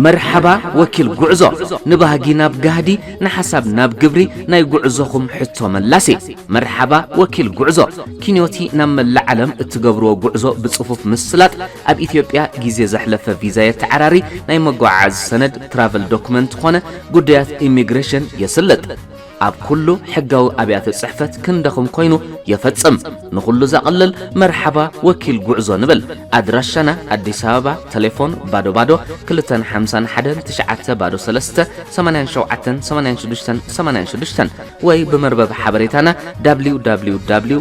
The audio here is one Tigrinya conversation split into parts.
መርሓባ ወኪል ጉዕዞ፣ ንባህጊ ናብ ጋህዲ፣ ንሓሳብ ናብ ግብሪ፣ ናይ ጉዕዞኹም ሕቶ መላሲ። መርሓባ ወኪል ጉዕዞ፣ ኪንዮቲ ናብ መላእ ዓለም እትገብርዎ ጉዕዞ ብጽፉፍ ምስላጥ፣ ኣብ ኢትዮጵያ ግዜ ዘሕለፈ ቪዛ የተዓራሪ፣ ናይ መጓዓዓዚ ሰነድ ትራቨል ዶክመንት ኾነ ጉዳያት ኢሚግሬሽን የስልጥ። ኣብ ኩሉ ሕጋዊ ኣብያተ ጽሕፈት ክንደኹም ኮይኑ የፈጽም። ንኹሉ ዘቕልል መርሓባ ወኪል ጉዕዞ ንብል። ኣድራሻና ኣዲስ ኣበባ፣ ቴሌፎን ባዶ ባዶ ክልተን ሓምሳን ሓደን ትሽዓተ ባዶ ሰለስተ ሰማንያን ሸውዓተን ሰማንያን ሽዱሽተን ሰማንያን ሽዱሽተን ወይ ብመርበብ ሓበሬታና www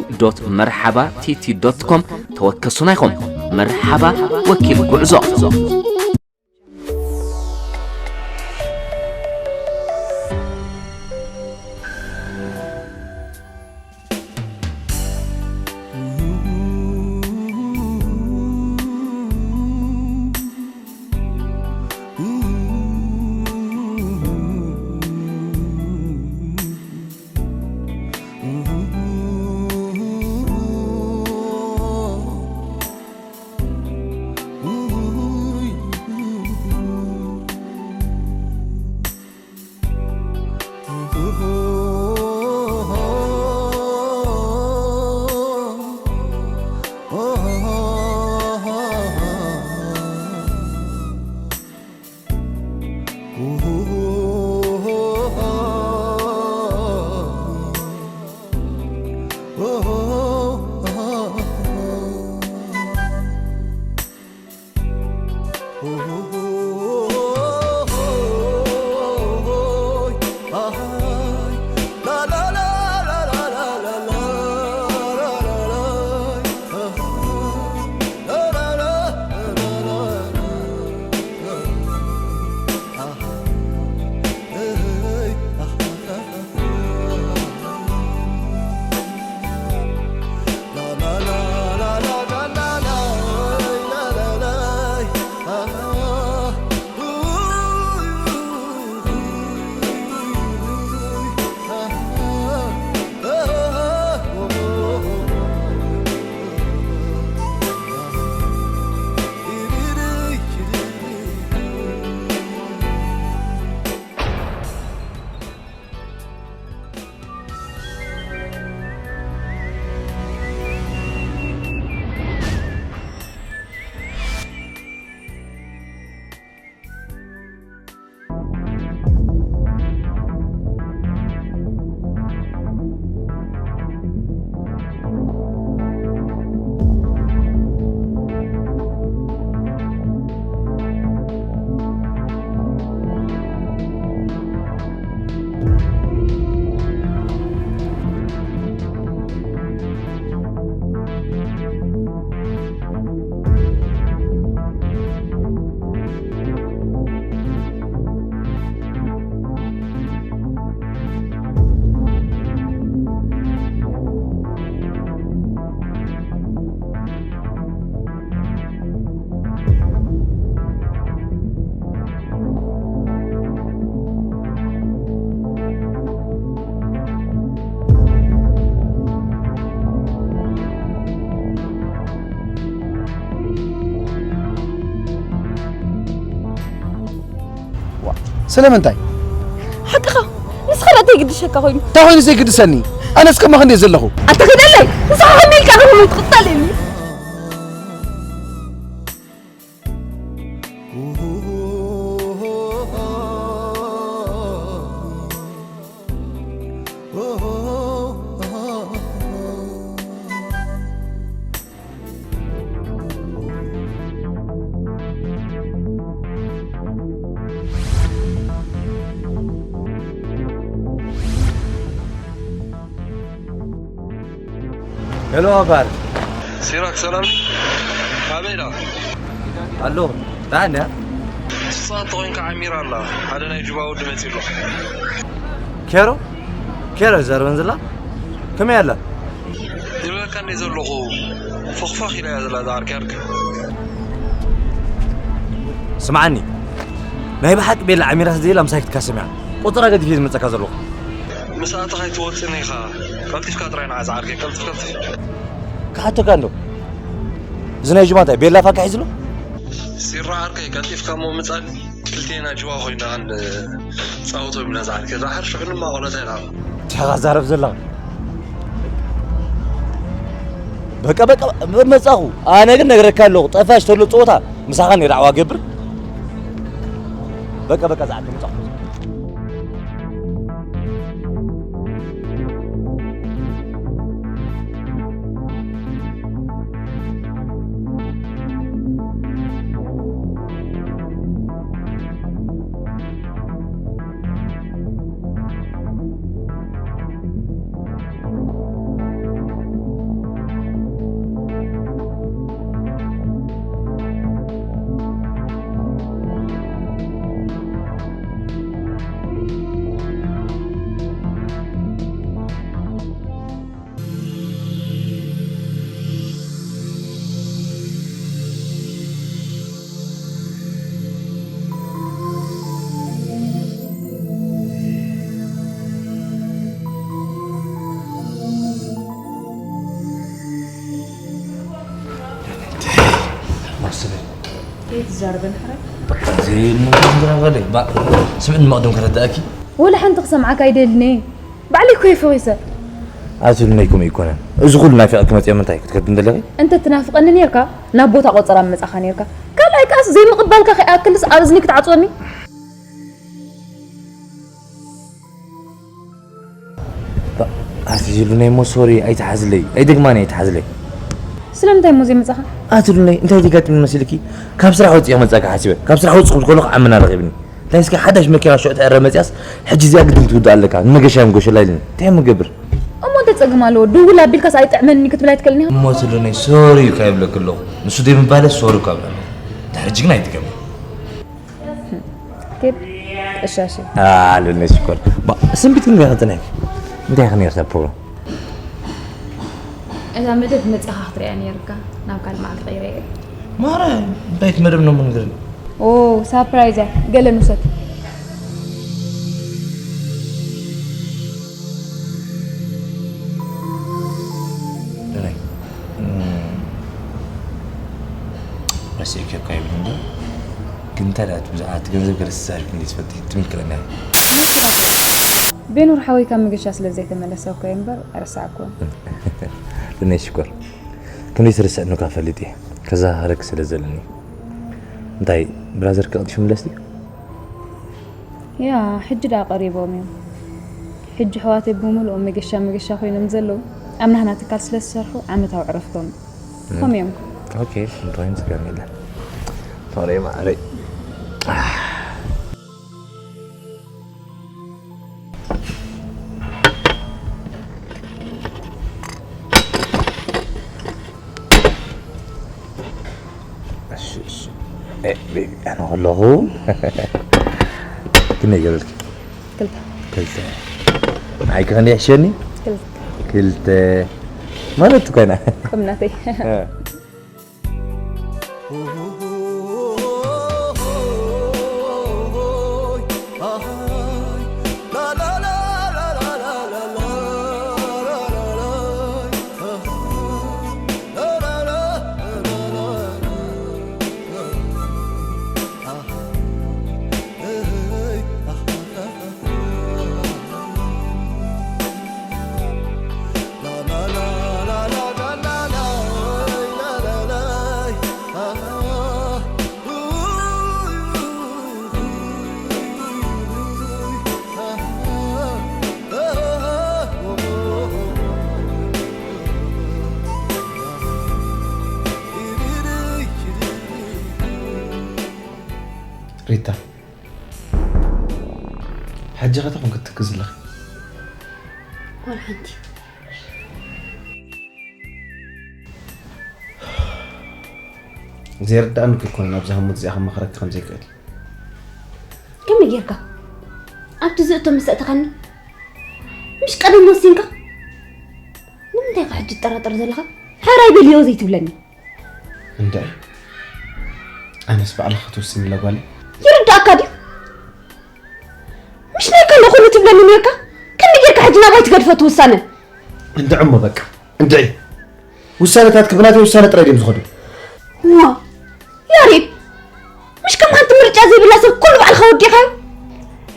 መርሓባ ቲቲ ዶት ኮም ተወከሱና ኢኹም። መርሓባ ወኪል ጉዕዞ። ስለምንታይ? ሓቅኻ፣ ንስኻ ደኣ እንታይ ይግድሸካ ኮይኑ? እንታይ ኮይኑ ዘይግድሰኒ? ኣነስ ከማኻ እንድየ ዘለኹ። ኣንታ ክደለይ፣ ንስኻ ከመይ ኢልካ ንኹሉ ትቕጸለኒ? ሄሎ ኣባር። ሲራክ ሰላም? ኣበይ ኢኻ? ኣሎ። ደሓን ድያ? ንስኻ እንተኾይንካ ዓሚራ ኣላ። ሓደ ናይ ጁባ ወዲ መጺኡ ኣሎ። ኬሮ? ኬሮ ዘርበን ዘላ? ከመይ ኣላ? ይብለካ እንደ ዘለኹ ፎኽፎኽ ኢላ እያ ዘላ እዛ ዓርኪ ዓርኪ። ስምዓኒ፣ ናይ ብሓቂ ቤላ ዓሚራስ ዘይላ ምሳይ ክትካስም እያ። ቁጽራ ገዲፈ እየ ዝመጸካ ዘለኹ። ምስ ኣተኻ ኣይትወጽእን ኢኻ። ቀልጢፍካ ጥራይ ንዓ ዝዓርከይ፣ ቀልጥፍ፣ ቀልጥፍ። ክሓተካ እንዶ። እዚ ናይ ጅማ እንታይ ቤላ ፋካ ሒዝሉ? ሲራ ዓርከይ ቀልጢፍካ እሞ ምጻኒ። ክልቴና ጅዋ ኮይና ንጻወቶ ብና ዛዕርከ ዛሕር ሽዑ ድማ ቆለታ ኢና። ትሕኻ ዛረብ ዘለኻ በቃ በቃ መጻኹ። ኣነ ግን ነግረካ ኣለኹ፣ ጠፋሽ ተሎ ጸወታ ምሳኻ ነይረ ዓዋ ገብር። በቃ በቃ ዛዕርከ ምጻኹ። ዘይትዛረበን ሕራይ ዘይንምራበለ ስምዕን መቕደም ከረዳእኪ ወላ ሓንቲ ክሰምዓካ ኣይደልን እየ ባዕለይ እኮ እየ ፈኺሰ ኣትልነይኩም ኣይኮነን እዚ ኩሉ ናፊቐ ክመፅኦ ምንታይ ክትከድ እንደለኺ እንተ ትናፍቐኒ ነርካ ናብ ቦታ ቆፀራ ምመፃኻ ነርካ ካልኣይ ከኣስ ዘይምቕባልካ ከይኣክልስ ኣብ እዝኒ ክትዓፅወኒ ኣትይሉነይ እሞ ሶሪ ኣይትሓዝለይ ኣይደግማኒ ኣይትሓዝለይ ስለምንታይ እሞ ዘይመፃኻ ኣትሉነይ እንታይ ይገጥም መሲልኪ ካብ ስራሕ ወፂኦ መፀካ ሓሲበ ካብ ስራሕ ወፅኹ ከለኹ ዓመና ረኺብኒ እንታይ እስኪ ሓዳሽ መኪና ሽዑ ተዕረ መፅያስ ሕጂ እዚኣ ግድን ትውዳእ ኣለካ ንመገሻ እዮም ጎሸላ ኢልኒ እንታይ እሞ ገብር እሞ እንታይ ፀገም ኣለዎ ድውል ኣቢልካስ ኣይጥዕመኒ ክትብል ኣይትክእልን ኢኻ እሞ ትሉነይ ሶሪ እካ ይብለክ ኣለኹ ንሱ ደይ ምባለ ሶሪ እካ ብላ ኣለኹ ድሕሪ ሕጂ ግን ኣይትገም ኬድ ቀሻሽ ኣለኒ ሽኮር ስንቢት ግን ገና ጥናይ እንታይ ኢኻ ነርታ ፕሮግራም እዛ መደብ መፂኻ ክትሪኣ ነይርካ ናብ ካልእ መዓልቲ ቀይረ እየ ማራ እንታይ መደብ ነው ምንግር ኦ ሳፕራይዝ እያ ገለ ንውሰድ ረሲእኪ እኮ ኣይብልን ዶ ግን እንታይ ደኣ እቲ ብዛዕባ እቲ ገንዘብ ገለ ዝዛረብኪ እንድዩ ትፈልጢ ትምክረና እያ ቤኑር ሓወይ ካብ መገሻ ስለ ዘይተመለሰ እኮ እየ እምበር ኣይረሳዕኩዎን ብነይ ሽኮር ክንደይ ትርስዕኒ እኳ ፈሊጥ እየ ከዘኻኽረኪ ስለ ዘለኒ እንታይ ብራዘር ክቐጥሽ ምለስ ድዩ ያ ሕጂ ደኣ ቀሪቦም እዮም ሕጂ ኣሕዋተይ ብምልኦም መገሻ መገሻ ኮይኖም ዘለዉ ኣብ ናህና ትካል ስለ ዝሰርሑ ዓመታዊ ዕረፍቶም እዩ ከምኡ እዮም ኦኬ እንታይን ስጋም የለን ፍቕረይ ማዕረይ ኣነ ከለኹ ክንደይ ገበልኪ ክልተ ክልተ ንዓይኪ ክንደይ ይሕሸኒ ክልተ ማለት እኮ ኢና ከም ናተይ ሪታ ሕጂ ኸ ተኾን ክትክዝ ኣለኺ ዋላ ሓንቲ ዘይርዳእኒ እኮ ናብዚ ሃሙት እዚኣ ከማኽረኪ ከም ዘይክእል ከመይ ጌርካ ኣብቲ ዝእቶ ምስ ኣእተኻኒ ምሽ ቀደም ወሲንካ ንምንታይ ኢኻ ሕጂ ትጠራጠር ዘለኻ ሕራይ በልዮ ዘይትብለኒ እንድዒ ኣነስ ባዕልኺ ክትውስኒ ለጓለይ ይርዳእካ ድዩ ምሽ ናይ ካልእ ኩሉ ትብለኒ ኔርካ ከመይ ጌርካ ሕጂ ናባይ ትገድፎ እቲ ውሳነ እንድዒ እሞ በቃ እንድዒ ውሳነታትኪ ብናተይ ውሳነ ጥራይ ድዮም ዝኸዱ ዋ ያሬድ ምሽ ከም ሓንቲ ምርጫ ዘይብላ ሰብ ኩሉ ባዕልኻ ወዲኻዮ።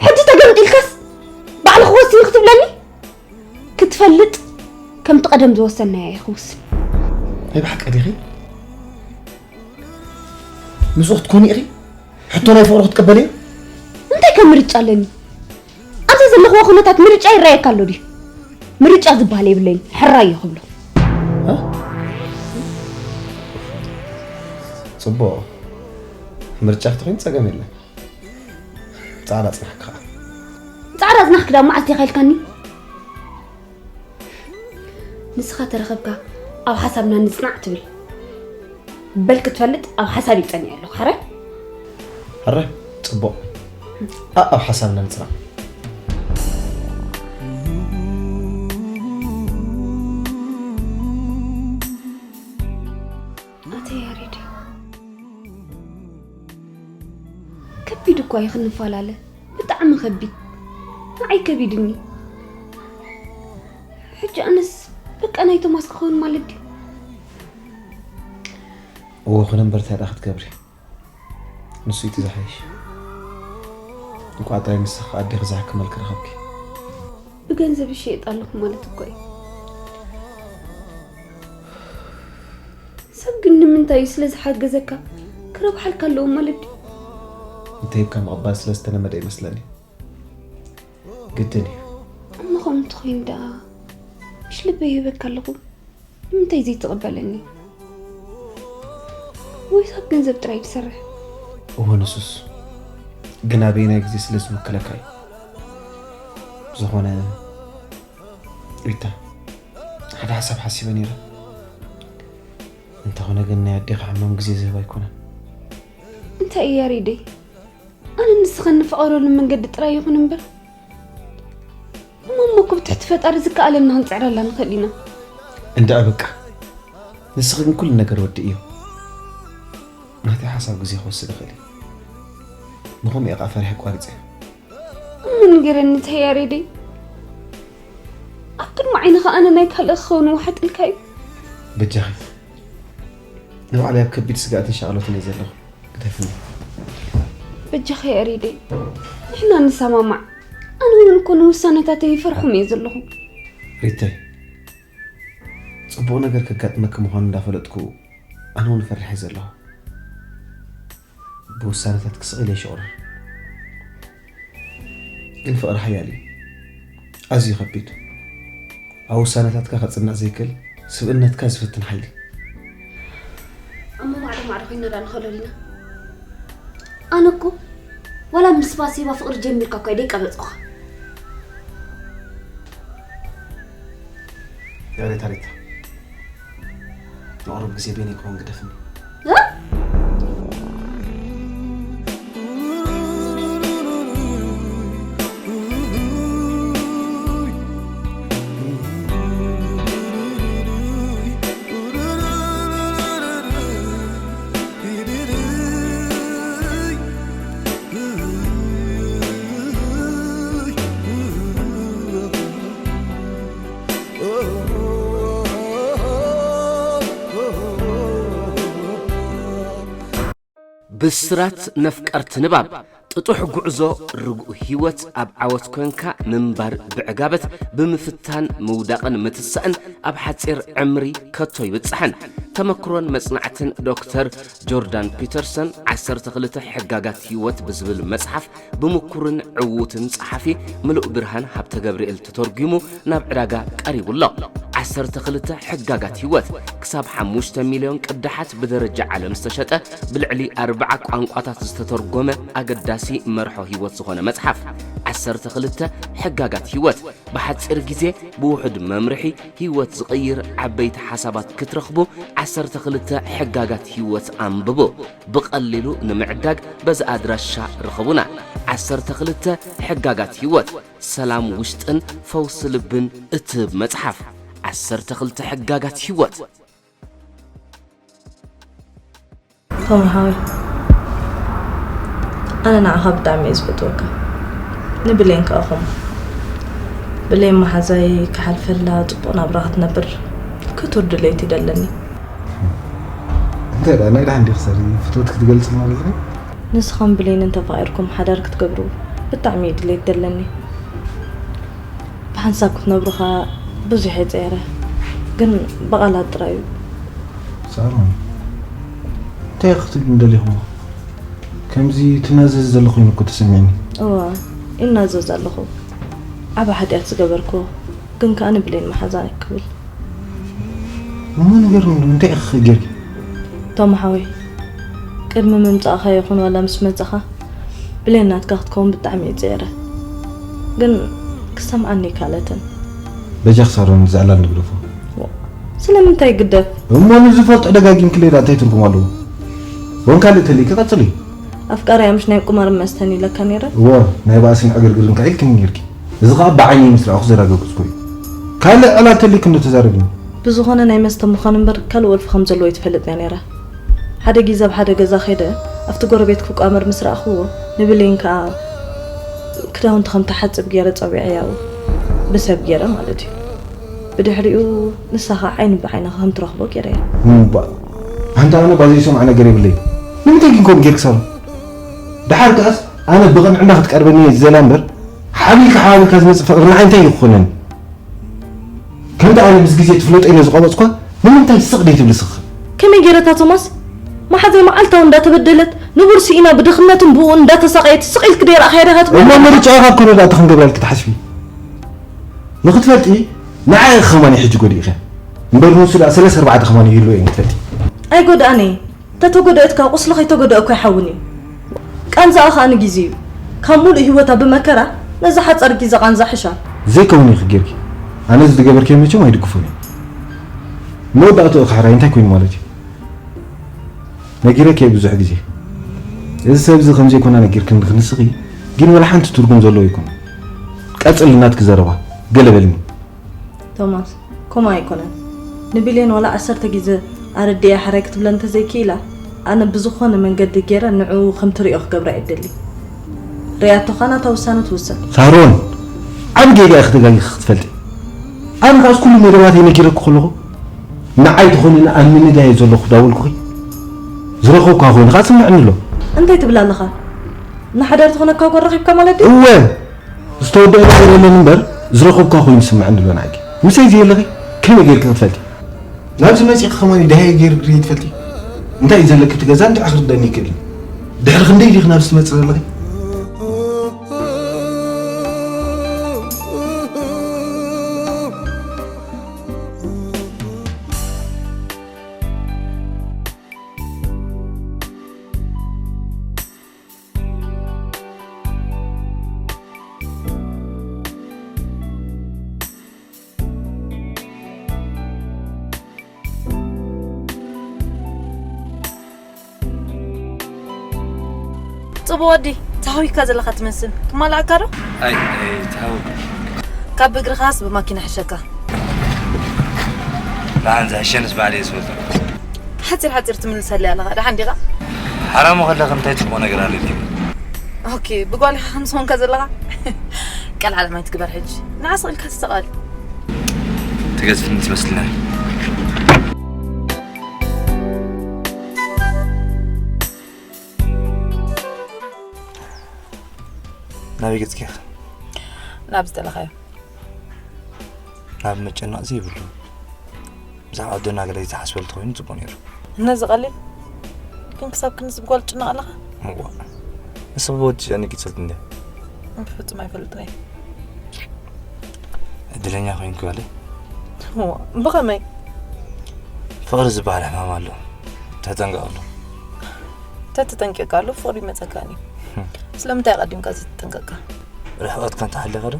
ሕጂ ተገምጢልካስ ባዕልኻ ወስኒ ክትብለኒ? ክትፈልጥ ከምቲ ቀደም ዝወሰናዮ እየ ክውስን። ናይ ብሓቂ ዲኺ? ምስኡ ክትኮኒ ኢኺ? ሕቶ ናይ ፍቕሪ ክትቅበልዮ? እንታይ ከም ምርጫ ኣለኒ? ኣብዚ ዘለኽዎ ኩነታት ምርጫ ይረኣየካ ኣሎ ድዩ? ምርጫ ዝበሃል የብለይን፣ ሕራይ እየ ክብሎ። ጽቡቕ። ምርጫ ክትኾይን ጸገም የለን። ጻዕዳ ጽናሕኪ ኸኣ። ጻዕዳ ጽናሕኪ ዳ መዓልቲ ኢኻ ኢልካኒ? ንስኻ ተረኸብካ ኣብ ሓሳብና ንጽናዕ ትብል። በል ክትፈልጥ ኣብ ሓሳብ ይጸኒዕ ኣለኹ። ሕረ? ሕረ? ጽቡቕ። ኣ-፣ ኣብ ሓሳብና ንጽናዕ። ኣተ ያሬድ፣ ከቢድ እኳ እዩ ክንፈላለ፣ ብጣዕሚ ከቢድ። ንዓይ ከቢድኒ። ሕጂ ኣነስ በቃ ናይ ቶማስ ክኸውን ማለት ድዩ? እዎ፣ ክነንበር እንታይ ደኣ ክትገብሪ? ንሱ እዩ እቲ ዝሓይሽ። እንኳዕ ጥራይ ንስኺ ኣዴኺ ዝሕክመልኪ ረኸብኪ። ብገንዘብ ይሸየጥ ኣለኹ ማለት እኮ እዩ። ሰብ ግን ንምንታይ እዩ ስለ ዝሓገዘካ ክረብሓልካ ኣለዎ ማለት ድዩ? እንተሂብካ ምቕባል ስለ ዝተለመደ ይመስለኒ። ግድን እዩ። እሞ ከምኡ እንተኾይኑ ደኣ ምሽ ልበይ ይህበካ ኣለኹ። ንምንታይ ዘይትቕበለኒ? ወይስ ኣብ ገንዘብ ጥራይ ትሰርሕ? እወ፣ ንሱስ ግን ኣበየናይ ግዜ ስለ ዝውክለካ እዩ። ዝኾነ ሪታ፣ ሓደ ሓሳብ ሓሲበ ነይረ። እንተኾነ ግን ናይ ኣዴኻ ሕማም ግዜ ዝህብ ኣይኮነን። እንታይ እዩ ያሬደይ? ኣነ ንስኻ እንፋቐረሉ መንገዲ ጥራይ ይኹን እምበር፣ ሕማም እኮ ብትሕቲ ፈጣሪ ዝከኣለና ክንጽዕረላ ንኽእል ኢና። እንድዒ በቃ፣ ንስኺ ግን ኩሉ ነገር ወድእዮ። ናተይ ሓሳብ ግዜ ክወስድ ይኽእል እዩ። ብኸምኡ እየ ኸዓ ፈሪሐ ኣቋሪጸ። እሞ ንገረኒ እንታይ ያሬደይ? ኣብ ቅድሚ ዓይንኻ ኣነ ናይ ካልእ ክኸውን ዋሕጥ ኢልካ እዩ። በጃኺ፣ ንባዕለይ ኣብ ከቢድ ስግኣትን ሻቕሎትን እየ ዘለኹ። ግደፍኒ። በጃኻ ያሬደይ፣ ንሕና ንሰማማዕ። ኣነ እውን እኮ ንውሳነታተይ ይፈርሖም እየ ዘለኹ። ሪተይ፣ ጽቡቕ ነገር ከጋጥመኪ ምዃኑ እንዳፈለጥኩ ኣነ እውን ፈሪሐ ዘለኹ። ብውሳነታት ክስቕ ኢለ ይሽቑርር። ግን ፍቕሪ ሓያል እዩ። ኣዝዩ ከቢድ። ኣብ ውሳነታትካ ከጽንዕ ዘይክእል ስብእነትካ ዝፍትን ሓይሊ። እሞ ማዕረ ማዕረ ኮይና ዳ ንኸሎ ዲና? ኣነ እኮ ዋላ ምስ ባሴባ ፍቕሪ ጀሚርካ እኮ ደይቀበጽኩኻ። ያሬታ ሪታ፣ ንቕሩብ ግዜ በይነይ ክኾን ግደፍኒ። ብስራት ነፍቀርቲ ንባብ። ጥጡሕ ጉዕዞ ርጉእ ህይወት ኣብ ዓወት ኮንካ ምንባር ብዕጋበት ብምፍታን ምውዳቕን ምትሳእን ኣብ ሓጺር ዕምሪ ከቶ ይብጽሕን። ተመክሮን መጽናዕትን ዶክተር ጆርዳን ፒተርሰን ዓሰርተ ክልተ ሕጋጋት ህይወት ብዝብል መጽሓፍ ብምኩርን ዕዉትን ጸሓፊ ምሉእ ብርሃን ሃብተ ገብርኤል ተተርጒሙ ናብ ዕዳጋ ቀሪቡ ኣሎ። ዓሰርተ ክልተ ሕጋጋት ህይወት ክሳብ ሓሙሽተ ሚልዮን ቅዳሓት ብደረጃ ዓለም ዝተሸጠ ብልዕሊ ኣርብዓ ቋንቋታት ዝተተርጎመ ኣገዳሲ መርሖ ህይወት ዝኾነ መጽሓፍ። ዓሰርተ ክልተ ሕጋጋት ህይወት ብሓጺር ግዜ ብውሑድ መምርሒ ህይወት ዝቕይር ዓበይቲ ሓሳባት ክትረኽቡ ዓሰርተ ክልተ ሕጋጋት ህይወት ኣንብቡ። ብቐሊሉ ንምዕዳግ በዚ ኣድራሻ ርኸቡና። ዓሰርተ ክልተ ሕጋጋት ህይወት፣ ሰላም ውሽጥን ፈውሲ ልብን እትህብ መጽሓፍ። ዓሰርተ ክልተ ሕጋጋት ህይወት። ቶም ሓወይ፣ ኣነ ንዓኻ ብጣዕሚ እየ ዝፈትወካ። ንብሌን ከኣ ከምኡ። ብሌን መሓዛይ ክሓልፈላ ጽቡቕ ናብራ ክትነብር ክቱር ድሌት እዩ ደለኒ። እንታይ ደኣ፣ ናይ ደሓን ዲኺ ሰሪ ፍትወት ክትገልጺ ማለት እዩ? ንስኻን ብሌንን ተፋቒርኩም ሓዳር ክትገብሩ ብጣዕሚ እዩ ድሌት ዘለኒ። ብሓንሳብ ክትነብሩኻ ብዙሕ እየ ጸይረ፣ ግን ብቓላት ጥራይ እዩ። ሳሮን፣ እንታይ ክትብሉ እንደሊኹም? ከምዚ ትናዘዝ ዘሎ ኮይኑ እኮ ተሰሚዕኒ። እዋ፣ ይናዘዝ ኣለኹ። ዓቢ ሓጢኣት ዝገበርኩ፣ ግን ከኣ ንብሌን መሓዛ ክብል። እሞ ንገርኒ፣ እንታይ ኢኺ ጌርኪ? ቶም ሓወይ፣ ቅድሚ ምምጻእኻ ይኹን ዋላ ምስ መጻኻ፣ ብሌን ናትካ ክትከውን ብጣዕሚ እየ ጽዒረ። ግን ክሰምዓኒ ኣይከኣለትን። በጃኺ ሳሮን፣ እዚ ዕላል ንግደፎ። ስለምንታይ ግደፍ? እሞ ንዝፈልጦ ደጋጊምክለይ ደኣ እንታይ ትርጉም ኣለዎ? ወን ካልእ ተልእኪ ቀጽሊ። ኣፍቃሪኣ ምሽ ናይ ቁማርን መስተን ኢለካ ነይረ? እወ፣ ናይ ባእስን ዕግርግርን ከ ኢልክኒ ነይርኪ። እዚ ኸኣ ብዓይነይ ምስ ረኣኹ ዘረጋገጽኩ እዩ። ካልእ ዕላል ተልእኪ እንዶ ተዛረብኒ። ብዝኾነ ናይ መስተ ምዃኑ እምበር ካልእ ወልፊ ከም ዘለዎ ኣይትፈልጥን እያ ነይራ። ሓደ ግዜ ኣብ ሓደ ገዛ ከይደ ኣብቲ ጎረቤት ክቋመር ምስ ረኣኽዎ ንብሌን ከኣ ክዳውንቲ ከም ትሓጽብ ገይረ ጸዊዐያ ብሰብ ገይረ ማለት እዩ። ብድሕሪኡ ንሳ ኸኣ ዓይኒ ብዓይኒ ከም ትረኽቦ ገይረያ። እምባ ኣንታ ኣነ ባዘይ ሰምዓ ነገር የብለይ። ንምንታይ ግን ከምኡ ጌርክ ሳሮን? ደሓር ከኣስ ኣነ ብቕንዕና ክትቀርበኒ እየ ዝደልያ እምበር ሓቢልካ ሓባቢልካ ዝመጽእ ፍቕሪ ንዓይ እንታይ እዩ ክኾነኒ? ከምቲ ኣነ ምስ ግዜ ትፍለጦ ኢለ ዝቐበጽኳ ንምንታይ ስቕ ደይትብሊ ስኽ? ከመይ ገይረታ ቶማስ? መሓዘይ መዓልታዊ እንዳተበደለት ንቡር ስኢና ብድኽነትን ብኡን እንዳተሳቐየት ስቕ ኢልክ ደይረኣኽያ ዲኻ ትብል? እሞ ምርጫ ኢኻ እኮ ነዳ እቲ ክንገብረልኪ ትሓስቢ። ንኽትፈልጢ ንዓይ ኢኺ ኸማን ሕጂ ጎዲእኽያ። እምበር ንሱ ደኣ ሰለስተ ኣርባዕተ ኸማን ይህልዎ እየን ክትፈልጢ። ኣይጎድኣን እየ። ተተጎደእትካ ቁስሊ ከይተጎደእ እኮ ይሓውን እዩ። ቃንዛኣ ከኣ ንጊዜ እዩ። ካብ ሙሉእ ህይወታ ብመከራ ነዛ ሓጻር ጊዛ ቃንዛ ሕሻ። ዘይከውን ኢኺ ጌርኪ። ኣነ እዚ ዝገበርክዮ መቸም ኣይድግፎን እየ። መወዳእትኡ እኺ ሕራይ እንታይ ኮይኑ ማለት እዩ? ነጊረኪ እየ ብዙሕ ግዜ። እዚ ሰብ እዚ ከም ዘይኮና ነጊርክኒ ክንስኺ ግን ወላ ሓንቲ ትርጉም ዘለዎ ኣይኮነን። ቀጽሊ ናትኪ ዘረባ። ገለ በልኒ። ቶማስ፣ ከምኡ ኣይኮነን። ንቢሌን ዋላ ዓሰርተ ግዜ ኣረዲኤያ ሕራይ ክትብለ እንተዘይክኢላ፣ ኣነ ብዝኾነ መንገዲ ገይረ ንዕኡ ከም ትሪኦ ክገብራ እየ እደሊ። ርእያቶ ኸኣ ናታ ውሳነ ትውስን። ሳሮን፣ ዓቢ ጌጋ ኢኺ ተጋጊኺ ክትፈልጢ። ኣነ ከኣስ ኩሉ መደባተይ ነጊረኪ ከለኹ ንዓይ ትኾንኒ ኣሚነያ እየ ዘለኹ ዳበልኩኺ። ዝረኸብኳ ኮይኑ ከኣ ስምዕኒ ኣሎ። እንታይ ትብል ኣለኻ? ንሓዳር ትኾነካ እኳ ረኺብካ ማለት ድዩ? እወ። ዝተወደአ ነገር የለን እምበር ዝረኸብኳ ኮይኑ ዝስምዐኒ ኣሎ ንዓኪ። ምሰይ ዘየለኺ ከመይ ጌርኪ ክትፈልጢ? ናብዚ መጺእኪ ከማን ደሃይ ገይሩ ድሪኒ ትፈልጢ? እንታይ እዩ ዘለኪ እቲ ገዛ እንድዒ ክርደኒ ይክእል እዩ። ድሕሪ ክንደይ ዲኺ ናብዚ ትመጺ ዘለኺ? ጽቡቕ ወዲ፣ ተሃዊካ ዘለኻ ትመስል። ክማልኣካ ዶ? ኣይ፣ ኣይ፣ ተሃዊ። ካብ ብእግርኻስ ብማኪና ሕሸካ። ንዓን ዝሕሸንስ ባዕለይ እየ ዝፈልጦ። ሓጺር ሓጺር ትምልሰለይ ኣለኻ። ደሓን ዲኻ? ሓራሙ ከለኺ እንታይ ጽቡቕ ነገር ኣለልኪ? ኦኬ፣ ብጓል ኢኻ ከም ዝኾንካ ዘለኻ? ቀልዓለም ኣይትግበር ሕጂ። ንዓ ስቕ ኢልካ ተስተቓል። ትገዝፍኒ ትመስልና። ናበይ ገጽኪ ኢኺ? ናብ ዝደለኻዮ። ናብ ምጭናቕ ዘይብሉ። ብዛዕባ ኣዶና ገለ ዘይተሓስበሉ ተኾይኑ ጽቡቕ ነይሩ። ነዚ ቀሊል ግን ክሳብ ክንዚ ብጓል ትጭነቕ ኣለኻ? እዋ። ንስኺ ብወዲ ትጨነቂ ትፈልጢ እንድያ? ብፍጹም ኣይፈልጥን እየ። ዕድለኛ ኮይንኪ ጓለይ። እዋ፣ ብኸመይ? ፍቕሪ ዝበሃል ሕማም ኣሎ። ተጠንቀቐሉ። ተተጠንቂቕካሉ ፍቕሪ ይመጸካን እዩ። ህም። ስለምንታይ ኣቐዲምካ ዘይተጠንቀቕካ? ርሕቐትካ እንተሃሊኻ ዶ?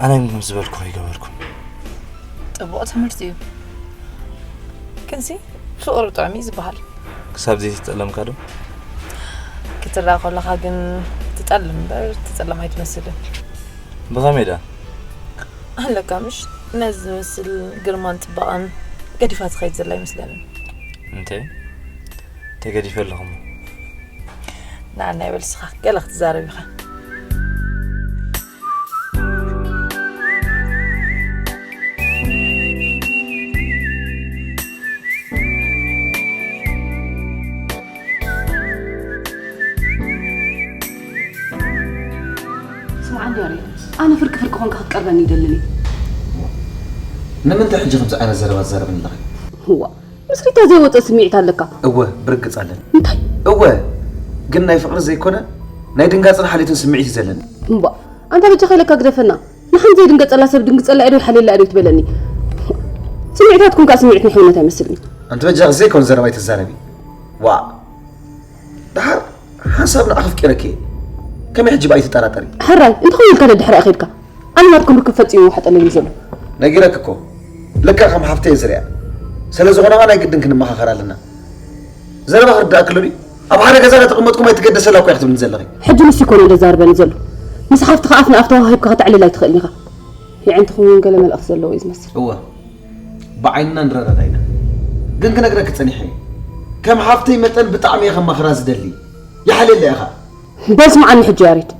ኣነ ግን ከም ዝበልኩ ኣይገበርኩን። ጽቡቕ ትምህርቲ እዩ። ክንሲ ፍቕሪ ጥዑም እዩ ዝበሃል። ክሳብ ዘይተጠለምካ ዶ? ክትረኣ ከለኻ ግን ትጠልም እምበር ትጽለም ኣይትመስልን። ብኸመይ ደኣ? ኣለካ ምሽ? ነዚ ዝመስል ግርማን ጽባቐን ገዲፋ ትኸይድ ዘላ ኣይመስለንን። እንተ ተገዲፈ ኣለኹ እሞ። ንዓና ይበል ስኻ ገለ ክትዛረብ ኢኻ። ኾንካ ክትቀርበኒ ይደልን እዩ። ንምንታይ ሕጂ ከምዚ ዓይነት ዘረባ ትዛረብኒ ኣለኺ? እዋ፣ ምስ ሪታ ዘይወፀ ስምዒት ኣለካ። እወ፣ ብርግፅ ኣለኒ። እንታይ? እወ፣ ግን ናይ ፍቕሪ ዘይኮነ ናይ ድንጋፅን ሓልዮትን ስምዒት እዩ ዘለኒ። እምባ፣ ኣንታ በጃኻ ኢለካ ግደፈና። ንሓንቲ ዘይድንገፀላ ሰብ ድንግፀላ እየ ዶ ይሓልየላ እየ ዶ ትበለኒ? ስምዒታትኩም ከዓ ስምዒት ናይ ሕውነት ኣይመስልን እዩ። ኣንቲ በጃኺ ዘይኮን ዘረባ ኣይትዛረቢ። ዋእ፣ ደሓር ሓንሳብ ንዓኺ ኣፍቂረኪ እየ። ከመይ ሕጂ ብኣይ ትጠራጠሪ? ሕራይ እንተኾነ ኢልካ ደድሕሪኣ ከይድካ ኣነ ናትኩም ርክብ ፈፂሙ ይወሓጠለይ እዩ ዘሎ። ነጊረኪ እኮ ልክዕ ከም ሓፍተይ እየ ዝሪኣ። ስለዝኾነ ኸዓ ናይ ግድን ክንመኻኸር ኣለና። ዘረባ ክርድኣኪ ኣሎ ድዩ? ኣብ ሓደ ገዛ እናተቐመጥኩም ኣይትገደሰላ እኮ ኢኺ ትብልኒ ዘለኺ። ሕጂ ንሱ ይኮነ ዘዛርበኒ ዘሎ። ምስ ሓፍትኻ ኣፍ ንኣፍ ተዋሃሂብካ ከተዕልል ኣይትኽእልን ኢኻ። የዕንትኹም እውን ገለ መልእኽቲ ዘለዎ እዩ ዝመስል። እወ ብዓይንና ንረዳዳ ኢና። ግን ክነግረኪ ጸኒሐ እየ። ከም ሓፍተይ መጠን ብጣዕሚ እየ ከማኽራ ዝደሊ። ይሓልየለይ ኢኻ። በል ስምዓኒ ሕጂ ያሬድ።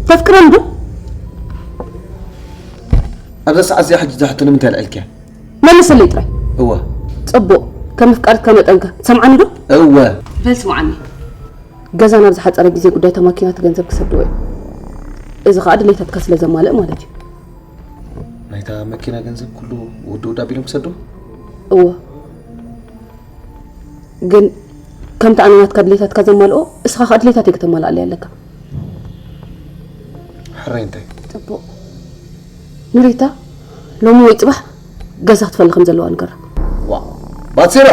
ተፍቅረኒ ዶ? ኣብዛ ሰዓት እዚኣ ሕጂ እዛ ሕቶ ንምንታይ ኣልዒልክያ? መልሰለይ ጥራይ። እወ። ጽቡቕ። ከም ኣፍቃሪትካ መጠንከ ትሰምዓኒ ዶ? እወ። በል ስምዓኒ። ገዛ ናብ ዝሓጸረ ግዜ ጉዳይ እታ ማኪና እቲ ገንዘብ ክሰድዎ እዮም። እዚ ኸኣ ድሌታትካ ስለ ዘማልእ ማለት እዩ። ናይታ መኪና ገንዘብ ኩሉ ውድውድ ኣቢሎም ክሰዱ? እወ። ግን ከምቲ ኣነ ናትካ ድሌታትካ ዘማልኦ እስኻ ኸኣ ድሌታተይ ከተማልኣለይ ኣለካ። ሕራይ እንታይ? ጽቡቕ። ንሪታ ሎሚ ወይ ጽባሕ ገዛ ክትፈሊ ከም ዘለዋ ንገራ። ዋ ባትሴራ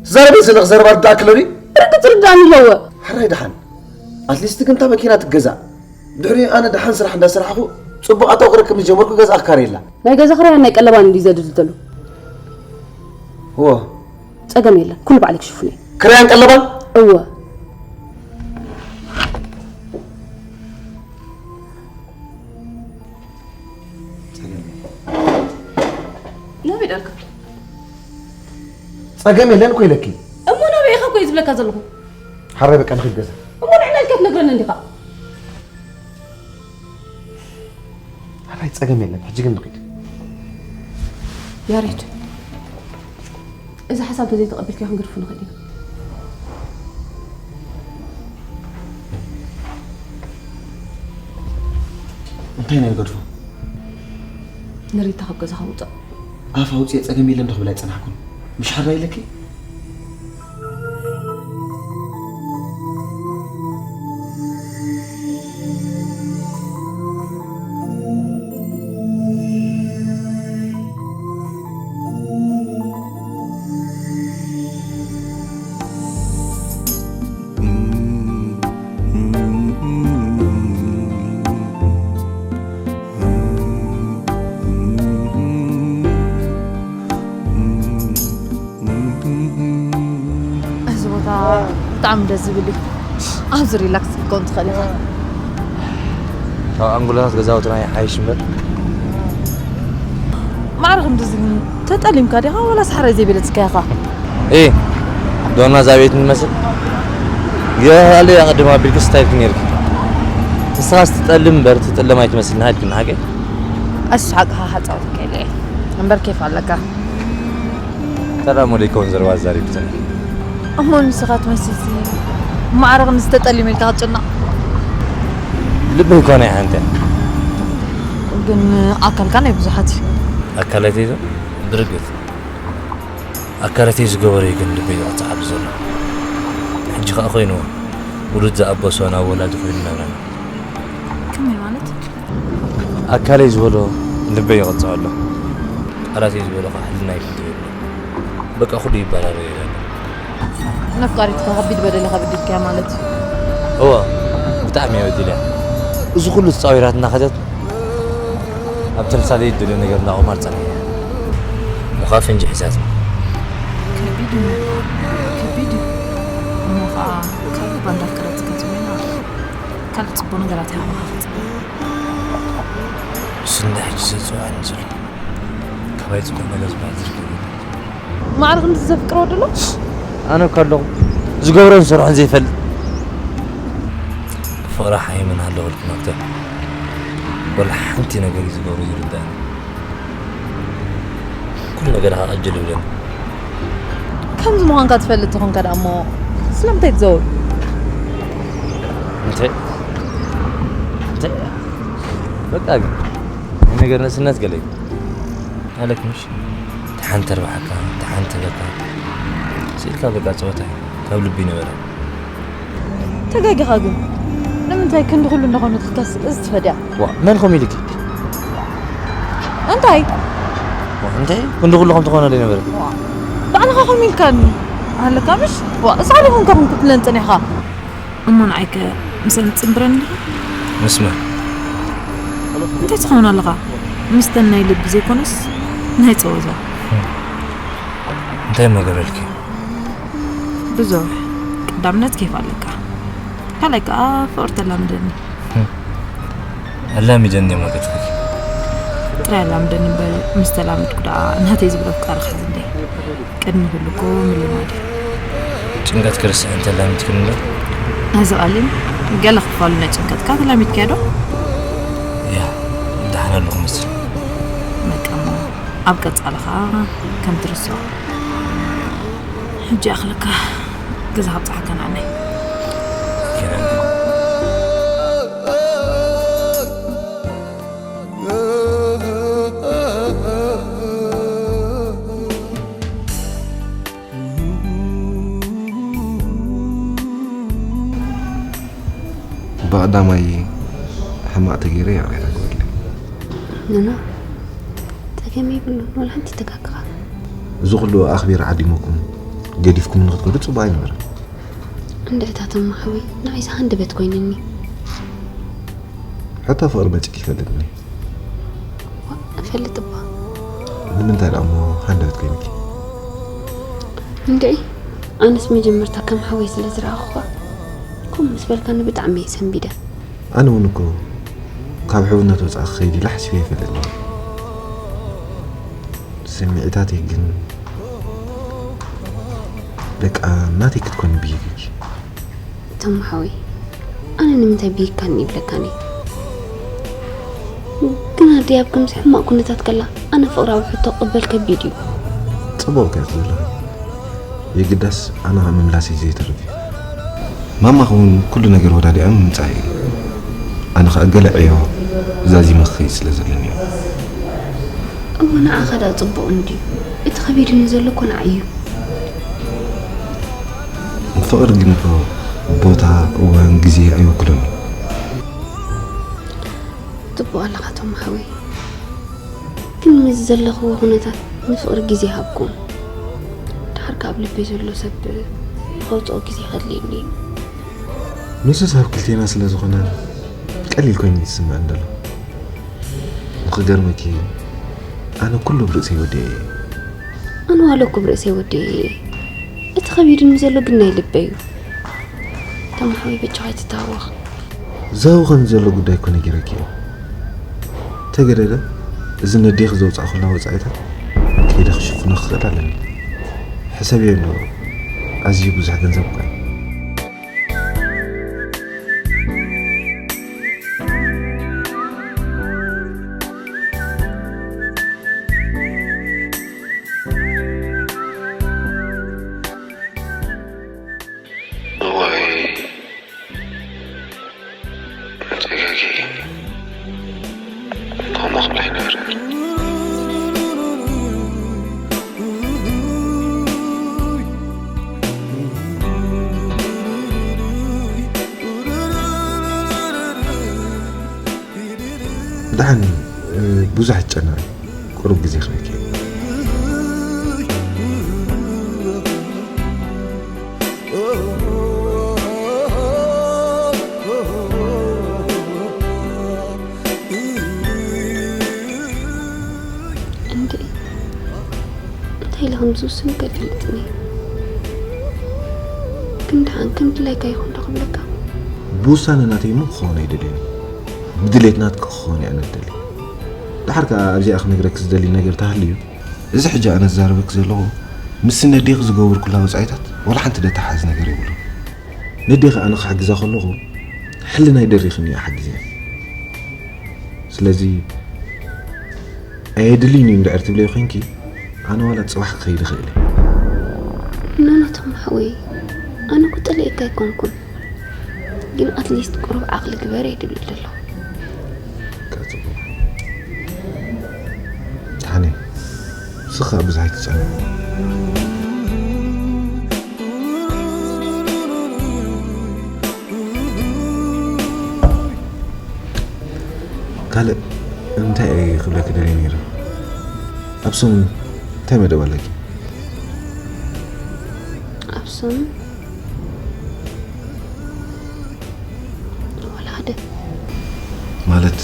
ትዛረቢ ዘለኺ ዘረባ ርዳእኪ ኣሎ ድዩ? ብርግጽ ርዳእኒ ኣለዎ። ሕራይ ደሓን ኣትሊስት ግን እታ መኪና ትገዛእ። ድሕሪኡ ኣነ ደሓን ስራሕ እንዳሰራሕኹ ጽቡቕ ኣታዊ ክረክብ ምስ ጀመርኩ ገዛ ክካረየላ። ናይ ገዛ ክራያን ናይ ቀለባን እንድዩ ዘድሊ ዘሎ። እወ። ጸገም የለን ኩሉ ባዕለይ ክሽፍኖ እየ። ክራያን ቀለባን? እወ። ናበይ ዳልካ? ጸገም የለን እኮ ኢለኪ። እሞ ናበይ ኢኻ እኮ እዩ ዝብለካ ዘለኹ። ሓራይ በቃ ንኺድ ገዛ። እሞ ንዕና ኢልካ ትነግረኒ እንዲኻ። ሓራይ ጸገም የለን ሕጂ ግን ንኺድ። ያሬድ እዚ ሓሳብ ተዘይተቐቢልካዮ ክንገድፎ ንኽእል ኢና። እንታይ ናይ ንገድፎ? ንሪታ ካብ ገዛ ከውፅእ። ኣፍ ኣውፅኤ ፀገም የለን ዶ ክብል ኣይፀናሕኩን። ምሽ ሓራይ ኢለኪ? እዚ ቦታ ብጣዕሚ ደስ ዝብል እዩ። ኣብዚ ሪላክስ ክትከውን ትኽእል ኢኻ። ካብ ኣንጎላታት ገዛውትና ይሓይሽ እምበር። ማዕረ ክንድዚ ግን ተጠሊምካ ዲኻ ወላስ ሓራይ ዘይበለጽካያ ኢኻ? ኤ ዶና እዛ ቤት ንመስል ገለ ኣቐድም ኣቢልኪ ስታይልኪ ነይርኪ። ንስኻስ ትጠልም እምበር ትጥለም ኣይትመስልን ሃድኪ ንሓቂ። ኣሱ ሓቅኻ ሓጻወትካ ኢለ እየ እምበር ኬፍ ኣለካ። ተራ ሞዴል ከውን ዘረባ ኣዛሪብክን። እሞ ንስኻ ትመስልሲ ማዕረ ክንድዚ ተጠሊመ ኢልካ ክትጭነቕ። ልበይ እኳ ናይ ሓንቲ እያ። ግን ኣካልካ ናይ ብዙሓት እዩ። ኣካላተይ ዶ? ብርግጽ ኣካላተይ ዝገበሮ እዩ ግን ልበይ ዝቕጽዓሉ ዘሎ። ሕጂ ኸኣ ኮይንዎ ውሉድ ዝኣበሶ ናብ ወላዲ ኮይኑ ናብራና። ከመይ ማለት? ኣካለይ ዝበሎ ልበይ ይቕጽዖ ኣሎ። ቃላተይ ዝበሎ ኸዓ ሕልናይ ይፍትዮ ኣሎ። በቃ ኩሉ ይበራረዮ ይላል። ነፍቃሪትካ ከቢድ በደል ኢኻ በዲልካያ ማለት እዩ። እወ ብጣዕሚ እየ በዲለያ። እዚ ኩሉ ተጻዊራትና ከደት ኣብ ተምሳሌ ይደልዮ ነገር እንዳቑማር ጸኒሐ እያ። ምዃ ፍንጂ ሒዛትና። ከቢድ እዩ ከቢድ እዩ። እሞ ኸዓ ካልእ ባንዳ ክረጽ ገጽ ኮይና ካልእ ጽቡቕ ነገራት ይሃብኻ ክጽበ። እሱ እንዳ ሕጂ ዘጽውዓኒ ዘሎ ካባይ ጽቡቕ ነገር ዝበሃል ዝርከብ የለን። ማዕረ ክንድዚ ዘፍቅር ወዲ ኣሎ? ኣነ እኮ ኣለኹ ዝገብሮን ዝሰርሖን ዘይፈልጥ። ፍቕሪ ሓይምን ኣለወልኩ መክተብ ወላ ሓንቲ ነገር እዩ ዝገብሮ ዝርዳእኒ። ኩሉ ነገር ሃቐጅል ይብለኒ። ከምዚ ምዃንካ ትፈልጥ ተኾንካ ደኣ እሞ ስለምንታይ ትዘውር? እንታይ እንታይ በቃ ግን ናይ ነገር ንእስነት ገለ እዩ። ኣለክ ምሽ? ተሓንተር ብሓካ፣ ተሓንተር በቃ። ስኢልካ በቃ ጸወታ እዩ። ካብ ልቢ ነበረ። ተጋጊኻ ግን። ንምንታይ ክንዲ ኩሉ እንዳኾነ ትኽከስ እዚ ትፈድያ? ዋ፣ መን ኾም ኢልኪ? እንታይ? ዋ፣ እንታይ? ክንዲ ኩሉ ኾም ትኾነ ደይ ነበረ? ዋ፣ ባዕልኻ ኾም ኢልካኒ። ኣለካ ምሽ? ዋ፣ ሳዕሪ ኹን ከኹን ክትብለን ጸኒሕኻ። እሞ ንዓይከ ምሰን ትጽንብረኒ ዲኻ? ምስ መን? እንታይ ትኸውን ኣለኻ? ምስተን ናይ ልቢ ዘይኮነስ ናይ ጸወዛ። እንታይ እሞ ገበልኪ? ብዙሕ። ቀዳምነት ኬፍ ኣለካ። ካልኣይ ከኣ ፍቕሪ ተላምደኒ። ኣላሚደኒ እሞ ገጽኪ። ጥራይ ኣላምደኒ እምበር ምስ ተላመድኩ ደኣ ናተይ ዝብሎ ኣፍቃሪ ክሕዝ እንድየ። ቅድሚ ኩሉ እኮ ምልማድ እዩ። ጭንቀት ክርስዕ እንተላሚድክኒ ዶ? እዚ ቃል ገለ ክፋሉ ናይ ጭንቀትካ ተላሚድካዮ ዶ? ያ፣ ደሓን ኣለኹ መስል። በቃ እሞ ኣብ ቀጻሊ ኸኣ ከም ትርስዖ። ሕጂ ኣኽለካ ገዛ ክብጽሓካ ንዓናይ። ብቐዳማይ ሕማቕ ተገይረ ይቕሬታ ግበረለይ። ኖኖ፣ ጸገም የብሉን፣ ወላ ሓንቲ ተጋግኻ። እዚ ኩሉ ኣኽቢረ ዓዲመኩም፣ ገዲፍኩም ንኽትከዱ ጽቡቕ ኣይነበረን። እንድዒ ታተማ ሓወይ፣ ንዓይስ ሃንደበት ኮይንኒ። ሕቶ ፍቕሪ መጺእኪ ይፈልጥኒ? ዋ፣ እፈልጥ እባ። ንምንታይ ደኣ እሞ ሃንደበት ኮይንኪ? እንድዒ፣ ኣነስ መጀመርታ ከም ሓወይ ስለ ዝረኣኹኻ፣ ከምኡ ምስ በልካኒ ብጣዕሚ እየ ሰንቢደ። ኣነ እውን እኮ ካብ ሕውነት ወጻኢ ክኸይድ ኢለ ሓሲበ ኣይፈልጥን እየ። ስምዒታተይ ግን በቃ ናተይ ክትኮኒ ብሂግኪ። ተማ ሓወይ፣ ኣነ ንምንታይ ብሂግካኒ ይብለካኒ? ግን ኣደይ ኣብ ከምዚ ሕማቕ ኩነታት ከላ ኣነ ፍቕራዊ ሕቶ ክቕበል ከቢድ እዩ። ጽቡቕ እኮ ኢኺ ዘለኺ። የግዳስ ኣነ ኸኣ ምምላሰይ ዘይተርፍ እዩ። ማማ ኸውን ኩሉ ነገር ወዳዲኣ ምምጻእ እዩ። ኣነ ኸኣ ገለ ዕዮ ዛዚመ ክኸይድ ስለ ዘለኒ እዩ። እሞ ንዓኻ ደኣ ጽቡቕ እንድዩ። እቲ ኸቢድኒ ዘሎ እኮ ንዓይ እዩ። ፍቕሪ ግን እኮ ቦታ፣ እዋን፣ ግዜ ኣይውክሎን እዩ። ጽቡቕ ኣለኻ ቶም ሓወይ። ግን ምስዚ ዘለኽዎ ኩነታት ንፍቕሪ ግዜ ሃብኩም። ደሓር ከኣ ኣብ ልበይ ዘሎ ሰብ ከውጽኦ ግዜ ከድልየኒ እዩ። ንሱስ ኣብ ክልቴና ስለ ዝኾነ ቀሊል ኮይኑ እዩ ዝስምዐኒ ዘሎ። ንኽገርመኪ ኣነ ኩሉ ብርእሰይ ወዲኤ እየ። ኣነ ዋላ እኮ ብርእሰይ ወዲኤ እየ። እቲ ኸቢድኒ ዘሎ ግን ናይ ልበይ እዩ። ተማሓወይ በጃኻ ኣይትተሃወኽ። ዝሃውኸኒ ዘሎ ጉዳይ እኮ ነጊረኪ እየ። ተገደደ እዚ ነዴኺ ዘውፃእኹላ ወፃኢታት ከይደ ክሽፍኖ ክኽእል ኣለኒ። ሕሰብዮ እንዶ ኣዝዩ ብዙሕ ገንዘብ እኮ እዩ። እዋይ፣ ተጋጊ። ከምኡ ክብል ኣይነበረን። ደሓን፣ እ፣ ብዙሕ ትጨነቕ። ቁሩብ ግዜ ክበኪ። እንዴ፣ እንታይ ኢለ ከም ዝውስን እኮ ኣይፈልጥን እየ። ግን ደሓን ከም ድላይካ ይኹን ዶ ክብለካ? ብውሳነ ናተይ እሞ ክኸውን ኣይደልዮን እየ። ብድሌት ናትኪ ክኸውን እየ ኣነ ዝደሊ። ደሓር ከኣ ኣብዚኣ ክነግረኪ ዝደሊ ነገር ተሃልዩ፣ እዚ ሕጂ ኣነ ዝዛረበኪ ዘለኹ፣ ምስ ነዴኺ ዝገበርኩላ ወጻኢታት ዋላ ሓንቲ ደተሓዝ ነገር የብሉን። ነዴኺ ኣነ ክሕግዛ ከለኹ፣ ሕልናይ ደሪኽኒ እየ ሓጊዘ። ስለዚ ኣየድልይን እዩ እንድሕር ትብለዮ ኮይንኪ፣ ኣነ ዋላ ጽባሕ ክኸይድ እኽእል እየ። ኖኖ ተማ ሓወይ፣ ኣነ እኮ ጠሊኤካ ኣይኮንኩን። ግን ኣትሊስት ቁሩብ ዓቕሊ ግበር እየ ድብል ዘለኹ። በቃ ጽቡቕ። ንስኻ ብዙሕ ኣይትጨነቕ። ካልእ እንታይ እየ ክብለኪ ደልየ ነይረ? ኣብ ሰሙን እንታይ መደብ ኣለኪ? ኣብ ሰሙን ወላ ሓደ። ማለት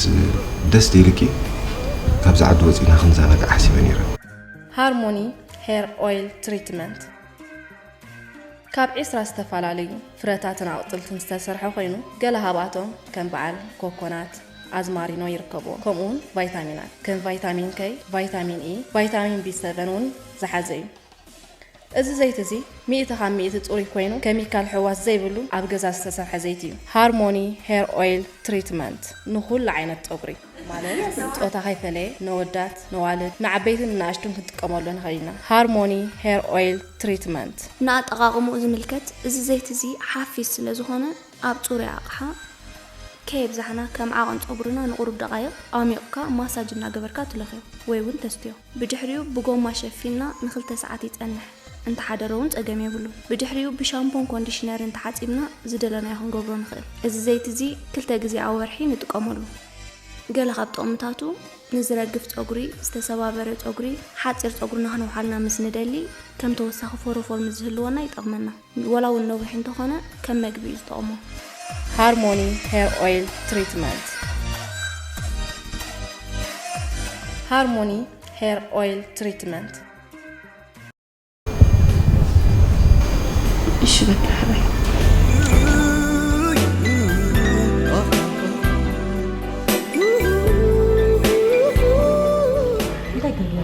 ደስ ደይልኪ ካብዚ ዓዲ ወፂና ክንዘናጋዕ ሓሲበ ነይረ። ሃርሞኒ ሄር ኦይል ትሪትመንት ካብ ዒስራ ዝተፈላለዩ ፍረታትን ኣቕጥልትን ዝተሰርሐ ኮይኑ፣ ገለ ካብኣቶም ከም በዓል ኮኮናት፣ ኣዝማሪኖ ይርከብዎም። ከምኡውን ቫይታሚናት ከም ቫይታሚን ከይ፣ ቫይታሚን ኢ፣ ቫይታሚን ቢ ሰቨን እውን ዝሓዘ እዩ። እዚ ዘይቲ እዚ ሚእቲ ካብ ሚእቲ ጽሩይ ኮይኑ፣ ኬሚካል ሕዋስ ዘይብሉ ኣብ ገዛ ዝተሰርሐ ዘይቲ እዩ። ሃርሞኒ ሄር ኦይል ትሪትመንት ንኹሉ ዓይነት ጸጉሪ ማለት ጾታ ከይፈለየ ነወዳት፣ ነዋልድ፣ ንዓበይትን ንኣሽቱን ክንጥቀመሉ ንኽእል ኢና። ሃርሞኒ ሄር ኦይል ትሪትመንት። ንኣጠቓቕምኡ ዝምልከት፣ እዚ ዘይቲ እዚ ሓፊስ ስለ ዝኾነ፣ ኣብ ጽሩይ ኣቕሓ ከየብዛሕና ከም ዓቐን ጸጉርና ንቑሩብ ደቓይቕ ኣሚቕካ ማሳጅ እናገበርካ ትለኽዮ ወይ እውን ተስትዮ። ብድሕሪኡ ብጎማ ሸፊንና ንኽልተ ሰዓት ይጸንሕ። እንተሓደረ እውን ጸገም የብሉን። ብድሕሪኡ ብሻምፖን ኮንዲሽነርን ተሓጺብና ዝደለናዮ ክንገብሮ ንኽእል። እዚ ዘይቲ እዚ ክልተ ግዜ ኣብ ወርሒ ንጥቀመሉ። ገለ ካብ ጥቕምታቱ ንዝረግፍ ጸጉሪ፣ ዝተሰባበረ ጸጉሪ፣ ሓጺር ጸጉርና ክንውሓልና ምስ ንደሊ ከም ተወሳኺ ፎሮፎር ምስ ዝህልወና ይጠቕመና። ወላ እውን ነዊሕ እንተኾነ ከም መግቢ እዩ ዝጠቕሞ። ሃርሞኒ ሄር ኦይል ትሪትመንት። ሃርሞኒ ሄር ኦይል ትሪትመንት። እሺ በቃ ሕራይ። እንታይ ትብል?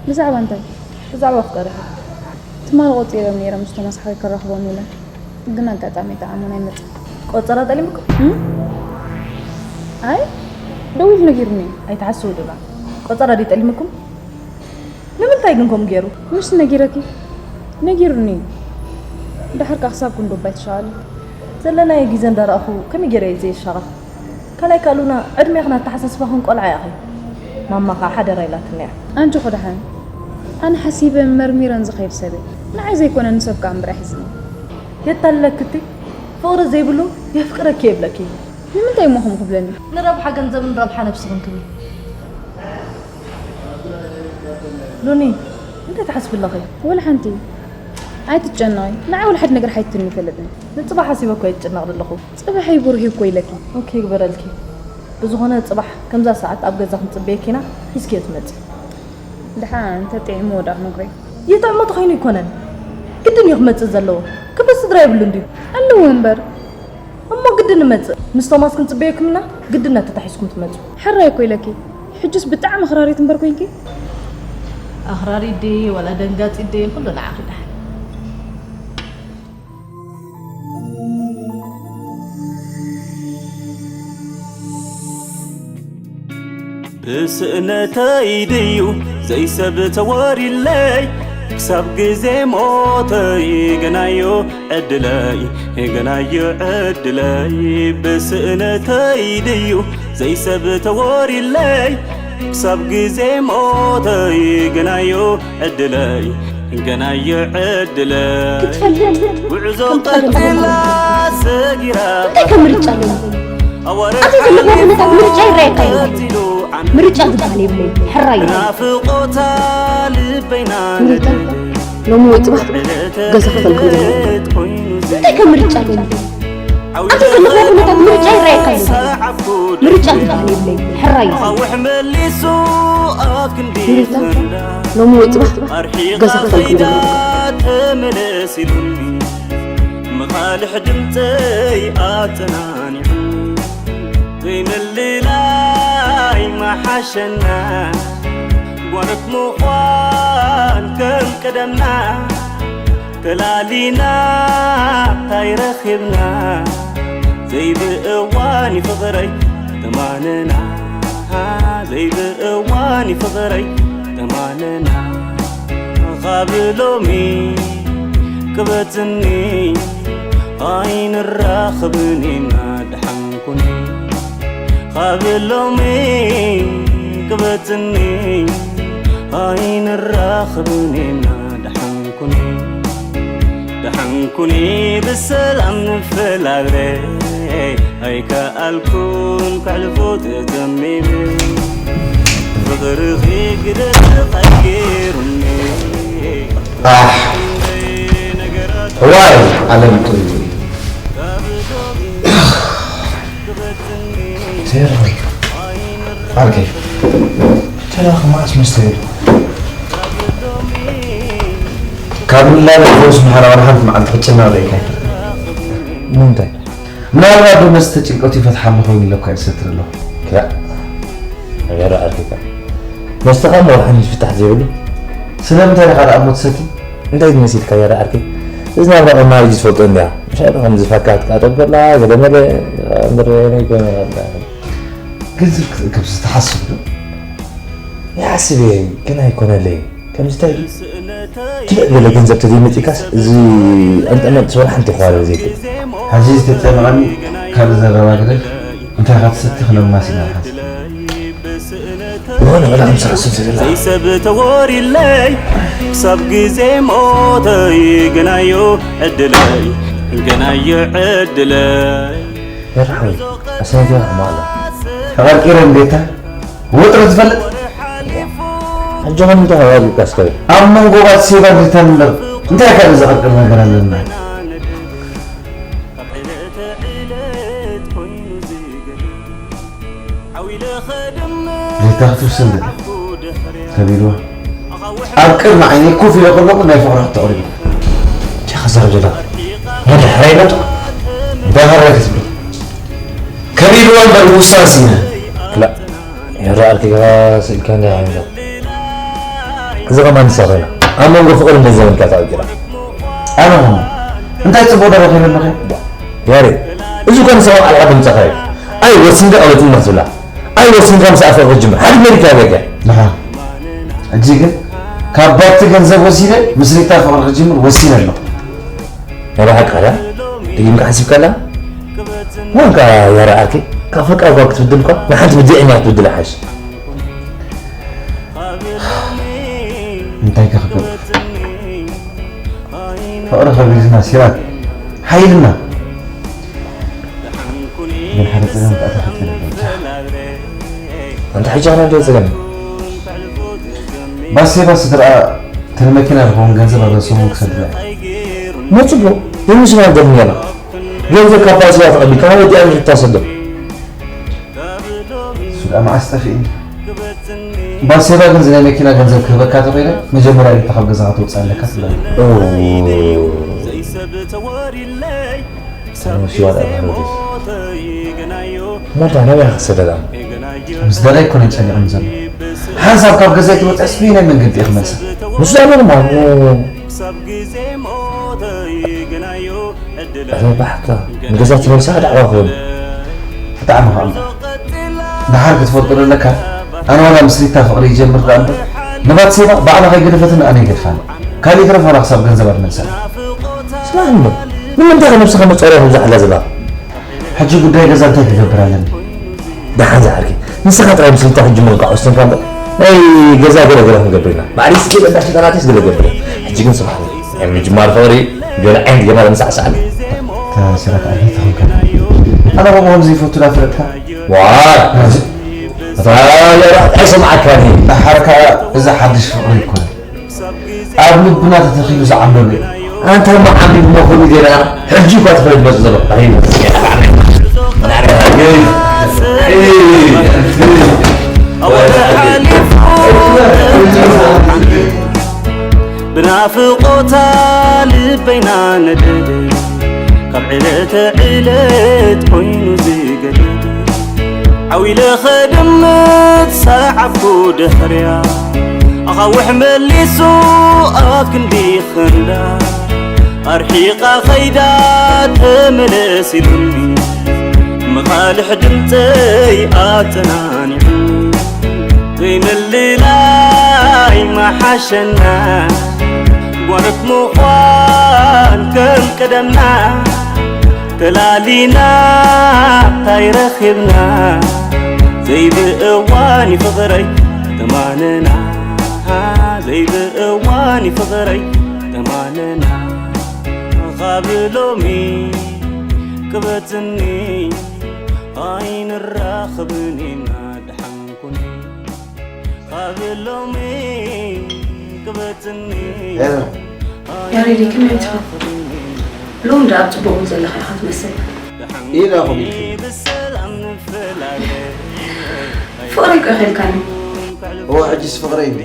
ብዛዕባ እንታይ? ብዛዕባ ኣፍቃሪኻ። ትማሊ ቆጺሮም ነይረ ምስ ቶማስ ሓወይ ክራኽቦም ኢለ፣ ግን ኣጋጣሚ ጠዓሞም ኣይመጽእን። ቆጸራ ጠሊምኩም? እም? ኣይ፣ ደዊሉ ነጊሩኒ። ኣይትሓስቡ ድማ። ቆጸራ ድዩ ጠሊምኩም? ንምንታይ ግን ከምኡ ገይሩ? ምሽ ነጊረኪ? ነጊሩኒ። ደሓር ከኣ ክሳብ ክንዶ ባይ ትሻቐሉ። ዘለናዮ ግዜ እንዳረኣኹ ከመይ ገይረ እየ ዘይሻቐል? ካልኣይ ካልኡና ዕድሜኽን ኣተሓሳስባኽን ቆልዓ ኢኺ። ማማ ከኣ ሓደራ ኢላትኒ እያ። ኣንቺ እኮ ደሓን፣ ኣነ ሓሲበን መርሚረን ዝኸይድ ሰብ እየ። ንዓይ ዘይኮነ ንሰብ ከኣ እምበር ኣሕዝኒ። የታልለኪ እቲ ፍቕሪ ዘይብሉ የፍቅረኪ እየ ይብለኪ። ንምንታይ እሞ ከምኡ ክብለኒ? ንረብሓ ገንዘብን ረብሓ ነብስኽን ትብል። ሎኒ እንታይ ትሓስቢ ኣለኺ? ወላ ሓንቲ ኣይትጨነቒ። ንዓይ ወላ ሓደ ነገር ሓቲትኒ ኣይፈልጥን። ንጽባሕ ሓሲበ እኮ እየ ዝጭነቕ ዘለኹ። ጽባሕ ይብርህ እኮ ኢለኪ። ኦኬ ይግበረልኪ። ብዝኾነ ጽባሕ ከምዛ ሰዓት ኣብ ገዛ ክንጽበየኪ ኢና፣ ሒዝክዮ ትመጺ። ደሓን እንተጥዒምዎ ደኣ ክነግሮ እየ። ይጥዕሞ ተኾይኑ ኣይኮነን፣ ግድን እዩ ክመጽእ ዘለዎ። ክብሪ ስድራ የብሉን ድዩ? ኣለዎ እምበር። እሞ ግድን ንመጽእ። ምስ ቶማስ ክንጽበየኩም ኢና፣ ግድነት ተታሒዝኩም ትመጹ። ሕራይ እኮ ኢለኪ። ሕጅስ ብጣዕሚ ኣኽራሪት እምበር ኮይንኪ። ኣኽራሪት ድየ ወላ ደንጋጺት ድየ ኩሉ ንዓኺ ደሓን። ብስእነተይ ድዩ ዘይሰብ ተወሪለይ ክሳብ ግዜ ሞተይ ገናዮ ዕድለይ ገናዮ ዕድለይ ብስእነተይ ድዩ ዘይሰብ ተወሪለይ ክሳብ ግዜ ሞተይ ገናዮ ዕድለይ ገናዮ ዕድለይ ክትፈልጥ ጉዕዞ ከምቲ ቀደም ቀጥላ ሰጊራ እንታይ ከም ምርጫ ኣለኒ? ኣብዚ ዘለኹዎ ኩነታት ምርጫ ይረኣየካ እዩ። ምርጫ ዝበሃል የብለይ። ሕራይ እዩ። ናፍቆታ ልበይና ምርጫ ሎሚ ወይ ጽባሕ ገዛ ክፈልኩም ዘለኹ። ኮይኑ እንታይ ከም ምርጫ ኣለኒ? ኣብዚ ዘለኹዎ ኩነታት ምርጫ ይረኣየካ እዩ። ምርጫ ዝበሃል የብለይ። ሕራይ እዩ። ኣውሕ መሊሱ ኣብ ክንዲ ምርጫ ሎሚ ወይ ጽባሕ ገዛ ክፈልኩም ዘለኹ። ተመለስ ኢሉኒ መኻልሕ ድምፀይ ኣፀናኒዑ ዘይምልላይ መሓሸና ጓኖት ምዃን ከም ቀደምና ተላሊና እንታይ ረኺብና ዘይብእዋን ፍቕረይ ተማነና ዘይብእዋን ፍቕረይ ተማነና ካብ ሎሚ ቅበጽኒ ኣይንራኸብን ኢና ደሓን ኩኒ ካብ ሎሚ ቅበጽኒ ኣይንራ ኽብኒና ደሓንኩኒ ደሓንኩኒ ብሰላም ንፈላለ ኣይከኣልኩን ከሕልፎ ተዘሚሩ ፍቕርኺ ግደ ተቐይሩኒ ኣሕ ዋይ ዓለም ጥልዩ ሴራ ዓርከይ ተራኺ መዓስ መስተ ኢሉ ካብ ምላለ ፈውስ ምሓራ ዋላ ሓንቲ መዓልቲ ክጭነቕ ርኢካ ኣይፈልጥን። ንምንታይ? ምናልባት ዶ መስተ ጭንቀቱ ይፈትሓሉ ኮይኑ ኢለ እኳ እየ ዝሰትር ኣለኹ። ክላእ ኣያዳ ዓርከይ ከ መስተኻ እሞ ወርሓን ፍታሕ ዘይብሉ። ስለምንታይ ኢኻ ደኣ እሞ ትሰቲ? እንታይ መሲልካ ኣያዳ ዓርከይ? እዚ ናብራ ቀማሪ እዩ ዝፈልጦ እንድያ። ምሻ ዶ ከምዚ ፈካ ክትቃጠል ከላ ገለ መለ እምበር ናይ ኮይነ ገንዘብ ክትእክብ ዝተሓስብ ዶ? ይሓስብ እየ ግን ኣይኮነለይ። ከምዚ እንታይ ድዩ? ትልዕ ዝበለ ገንዘብ ተዘይመፂእካስ እዚ ቀንጠመጥ ዝበል ሓንቲ ይኸዋለ ዘይብል። ሕጂ ዝተጨነቐኒ ካልእ ዘረባ ግደፍ። እንታይ ኢኻ ትሰቲ ክነማስ ኢና ንሓስብ። ዝኾነ ወላ ከምዚ ሓስብ ዝደላ ዘይሰብ ተወሪለይ ክሳብ ግዜ ሞተይ ገናዮ ዕድለይ ገናዮ ዕድለይ የራሕወይ ኣሰናይቶ ይረሕማ ኣሎ ተቐርቂረ እንዴታ ወጥረ ትፈልጥ ሕጂ ከም እንታይ ተባሂልካ እስከ ኣብ መንጎ ባትሴባን ሪታን እምበር እንታይ ካልእ ዘቐርቅር ነገር ኣለና ሪታ ክትውስን ደላ ከቢድዋ ኣብ ቅድሚ ዓይነይ ኮፍ ኢለ ከለኹ ናይ ፍቕሪ ክተቕሪቡ እንታይ ክዛረብ ዘለኻ መድሕረይ ነጥቕ እንታይ ሃረይ ክትብል ከቢድዋ እምበር ምውሳን ስኢነ ክላእ ይረኣልኪ ገና ስኢልካ እንዲኻ ኢኻ እዚ ኸማን ንሳ ኾይና ኣብ መንጎ ፍቕርን ገንዘብን እያ ተቐይራ ኣነ ኸማን እንታይ ጽቡቕ ዶ ረኺበ ኣለኺ ያሬድ እዚ እኮ ንሰብ ኣብ ዓድኻ ድምፅኻ እዩ ኣይ ወሲንካ ቀበፅኒ ክትብላ ኣይ ወሲንካ ምስ ኣፍቕሪ ክትጅምር ሓደ መሪካ ገገ ንሓ ሕጂ ግን ካብ ባቲ ገንዘብ ወሲደ ምስ ሪታ ፍቕሪ ክጅምር ወሲነ ኣለኹ ናይ ብሓቂ ኸዳ ድጊምካ ሓሲብካላ ዋንካ ያረ ዓርኪ ካብ ፈቃር ጓል ክትብድል እኳ ንሓንቲ ብድዐኛ ክትብድል ይሓይሽ እንታይ ከ ክገብር ፍቕሪ ከቢድና ሲራክ ሓይልና ግን ሓደ ፀገም ከዓ ተፈጢሩ ኣንታ ሕጂ ኣነ እንዶ ፀገም ባሴባ ስድርኣ ተን መኪና ዝኸውን ገንዘብ ኣብ ሰሙን ክሰድላ እያ ሞ ፅቡቅ ብምስማር ገርም ገላ ገንዘብ ካብ ባሴባ ተቐቢልካ ናብ ወዲኣ ምሽ ትታሰዶ እሱ ደኣ መዓስ ጠፊእኒ ባሴባ ግን ዝናይ መኪና ገንዘብ ክህበካ ተኾይነ መጀመርያ ኢልካ ካብ ገዛ ክትወፅእ ኣለካ ትብለኒ ሞታ ናበይ ክሰደዳ ምስ ደላይ ኮነ ጨኒቕኒ ዘሎ ሓንሳብ ካብ ገዛይ ትወፅዕስ በየናይ መንገዲ እየ ክመልሳ ንሱ ዳኣ ኖርማል ኣረ ባሕካ ንገዛ ትመልሳ ዳዕዋ ክብል ብጣዕሚ ከኣ ደሓር ክትፈልጦ ዘለካ ኣነ ዋላ ምስ ሪታ ፍቕሪ ይጀምር ደኣ እምበር ንባትሴባ ባዕላ ከይገደፈትኒ ኣነ ይገድፋኒ ካልእ ይትረፍ ዋላ ክሳብ ገንዘባ ትመልሰላ ስማዕ እሞ ንምንታይ ከ ነብስኻ መጻወርያ ትብዛሓላ ዘለኻ ሕጂ ጉዳይ ገዛ እንታይ ክገብር ኣለኒ ደሓን ዝዓርከይ ንስኻ ጥራይ ምስ ሪታ ክትጅምር እንኳ ወሲንካ እምበር ናይ ገዛ ገለ ገለ ክንገብር ኢና ማዕሪስ ገለ እንዳሽጠናቴስ ገለ ገብር ሕጂ ግን ስማዕኒ ናይ ምጅማር ፍቕሪ ገለ ዓይነት ገማል ምሳዕሳዕኒ ተስረካ ኣይተኸልከ ኣነ ከምኦም ዘይፈቱ ዳ ፍለጥካ ዋይ ኣይሰማዓካኒ ደሓር ከኣ እዚ ሓድሽ ፍቕሪ ይኮነ ኣብ ልብና ተተኺሉ ዝዓምበበ እዩ ኣንታ እሞ ዓሚብሞ ከምኡ ጌርና ሕጂ እኳ ትኽእል መጽእ ዘሎ ብናፍቆታ ልበይና ነደደ ካብ ዕለተ ዕለት ኮይኑ ዝገደደ ዓው ኢለ ኸድምት ሰዓብኩ ድሕርያ ኣኻውሕ መሊሱ ኣብ ክንዲ ኽንዳ ኣርሒቓ ኸይዳ ተመለስ ኢሉኒ መቓልሕ ድምፀይ ኣፀናኒዑኒ ዘይምልላይ መሓሸና ጓኖት ምዃን ከም ቀደምና ተላሊና ታይ ረኺብና ዘይብእዋን ፍቕረይ ተማነና ዘይብእዋን ኣኒ ፍቕረይ ተማነና ካብ ሎሚ ቅበጽኒ ኣይንራኸብን ኢና ድሓን ኩኒ ካብ ሎሚ ቅበጽኒ ሄሎ፣ ያሬድ፣ ከመይ ትብል? ሎም ደኣ ኣብ ጽቡቕ ዘለኻ ኢኻ ትመስል። ኢላ ኹም ኢልኪ። ብሰላም ንፈላለ ፍቕረይ እኮ ኢኺ ኢልካኒ። እወ፣ ሕጂስ ፍቕረይ እንዲ።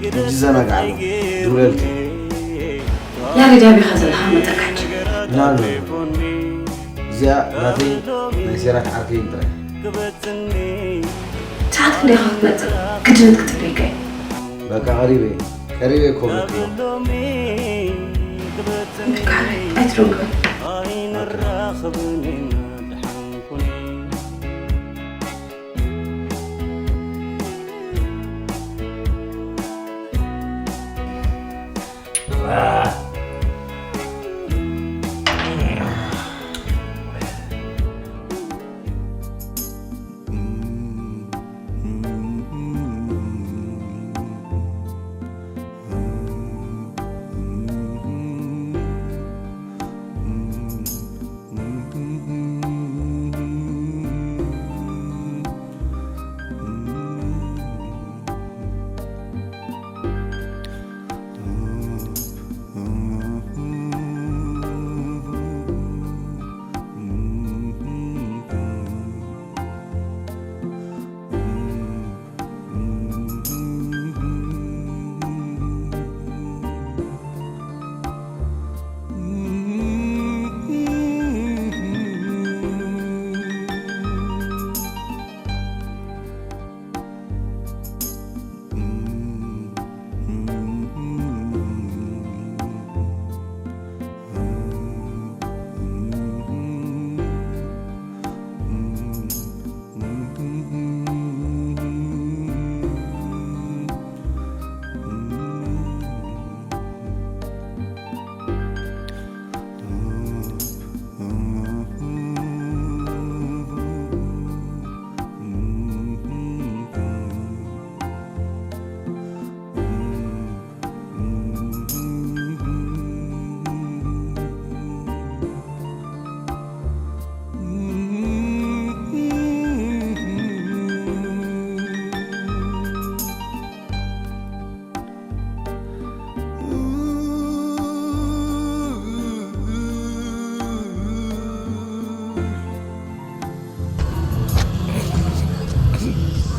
ሕጂ ዘናግዓሉ። ድውለልኪ። ያሬድ፣ ኣበይ ኢኻ ዘለኻ? መጸካ ሕጂ። ና፣ ና። እዚኣ ናተይ ናይ ሴራክ ዓርከይን ጥራይ። ሰዓት ክንደይ ኢኻ ክትመጽእ? ግድነት ክጽበየካ እዩ። በቃ፣ ቀሪበ፣ ቀሪበ እኮ በቃ። እንድካ ሓራይ ኣይትደንግበ።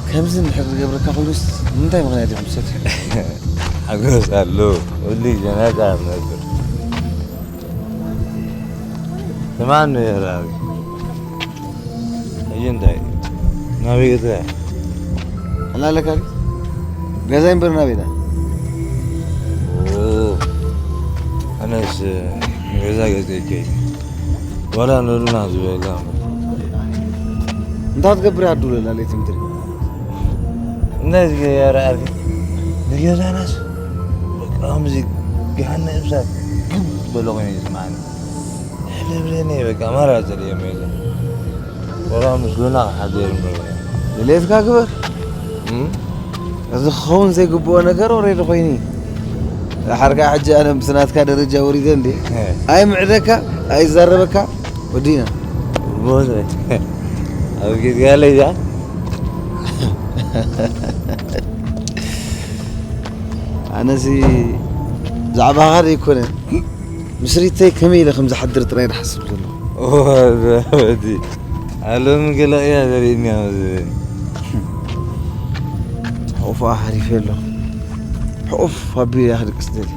ከምዚ እንድሕር ዝገብረካ ኮይኑስ ንምንታይ ምኽንያት ኢኹም ትሰትዩ? ሓጎስ ኣሎ፣ ኩሉ ግዜ ናጻ ንነብር። ስማዕኒ የራሪ፣ ሕጂ እንታይ ናበይ ገጽካ? ኣላለካ ገዛይ እምበር ናበይ ዳ? ኣነስ ገዛ ገጸይ ከይድ ዋላ ንሉና ዝበላ እንታይ ትገብር ኣዱ ለላ ለይቲ ምድሪ? እንታይ ዝገበረ ዓርኪ ንገዛናስ በቃ ከምዚ ገሃነ እሳት ግብ ዝበለ ኮይኑ ይስማዓኒ። ሕልብለኒ በቃ ማራ ጸልየ መይዘ ወላ ምስ ሉና ክሓደር እምበር። ድሌትካ ግበር። እዚ ክኸውን ዘይግብኦ ነገር ኦሬዲ ኮይኑ እዩ። ሓርካ ሕጂ ኣነ ምስ ናትካ ደረጃ ወሪደ እንዴ? ኣይምዕደካ ኣይዛረበካ ወዲና። ኣብ ጌትጋለይ እያ። ኣነሲ ብዛዕባኻ ዘይኮነ ምስሪተይ ከመይ ኢለ ከም ዝሓድር ጥራይ ዝሓስብ ዘሎ። ወዲ ኣሎም ገለ እያ ዘርእኒ ዝብል ሕቑፋ ሓሪፈ ኣሎ። ሕቑፍ ኣቢለ እያ ክድቅስ ደሊ።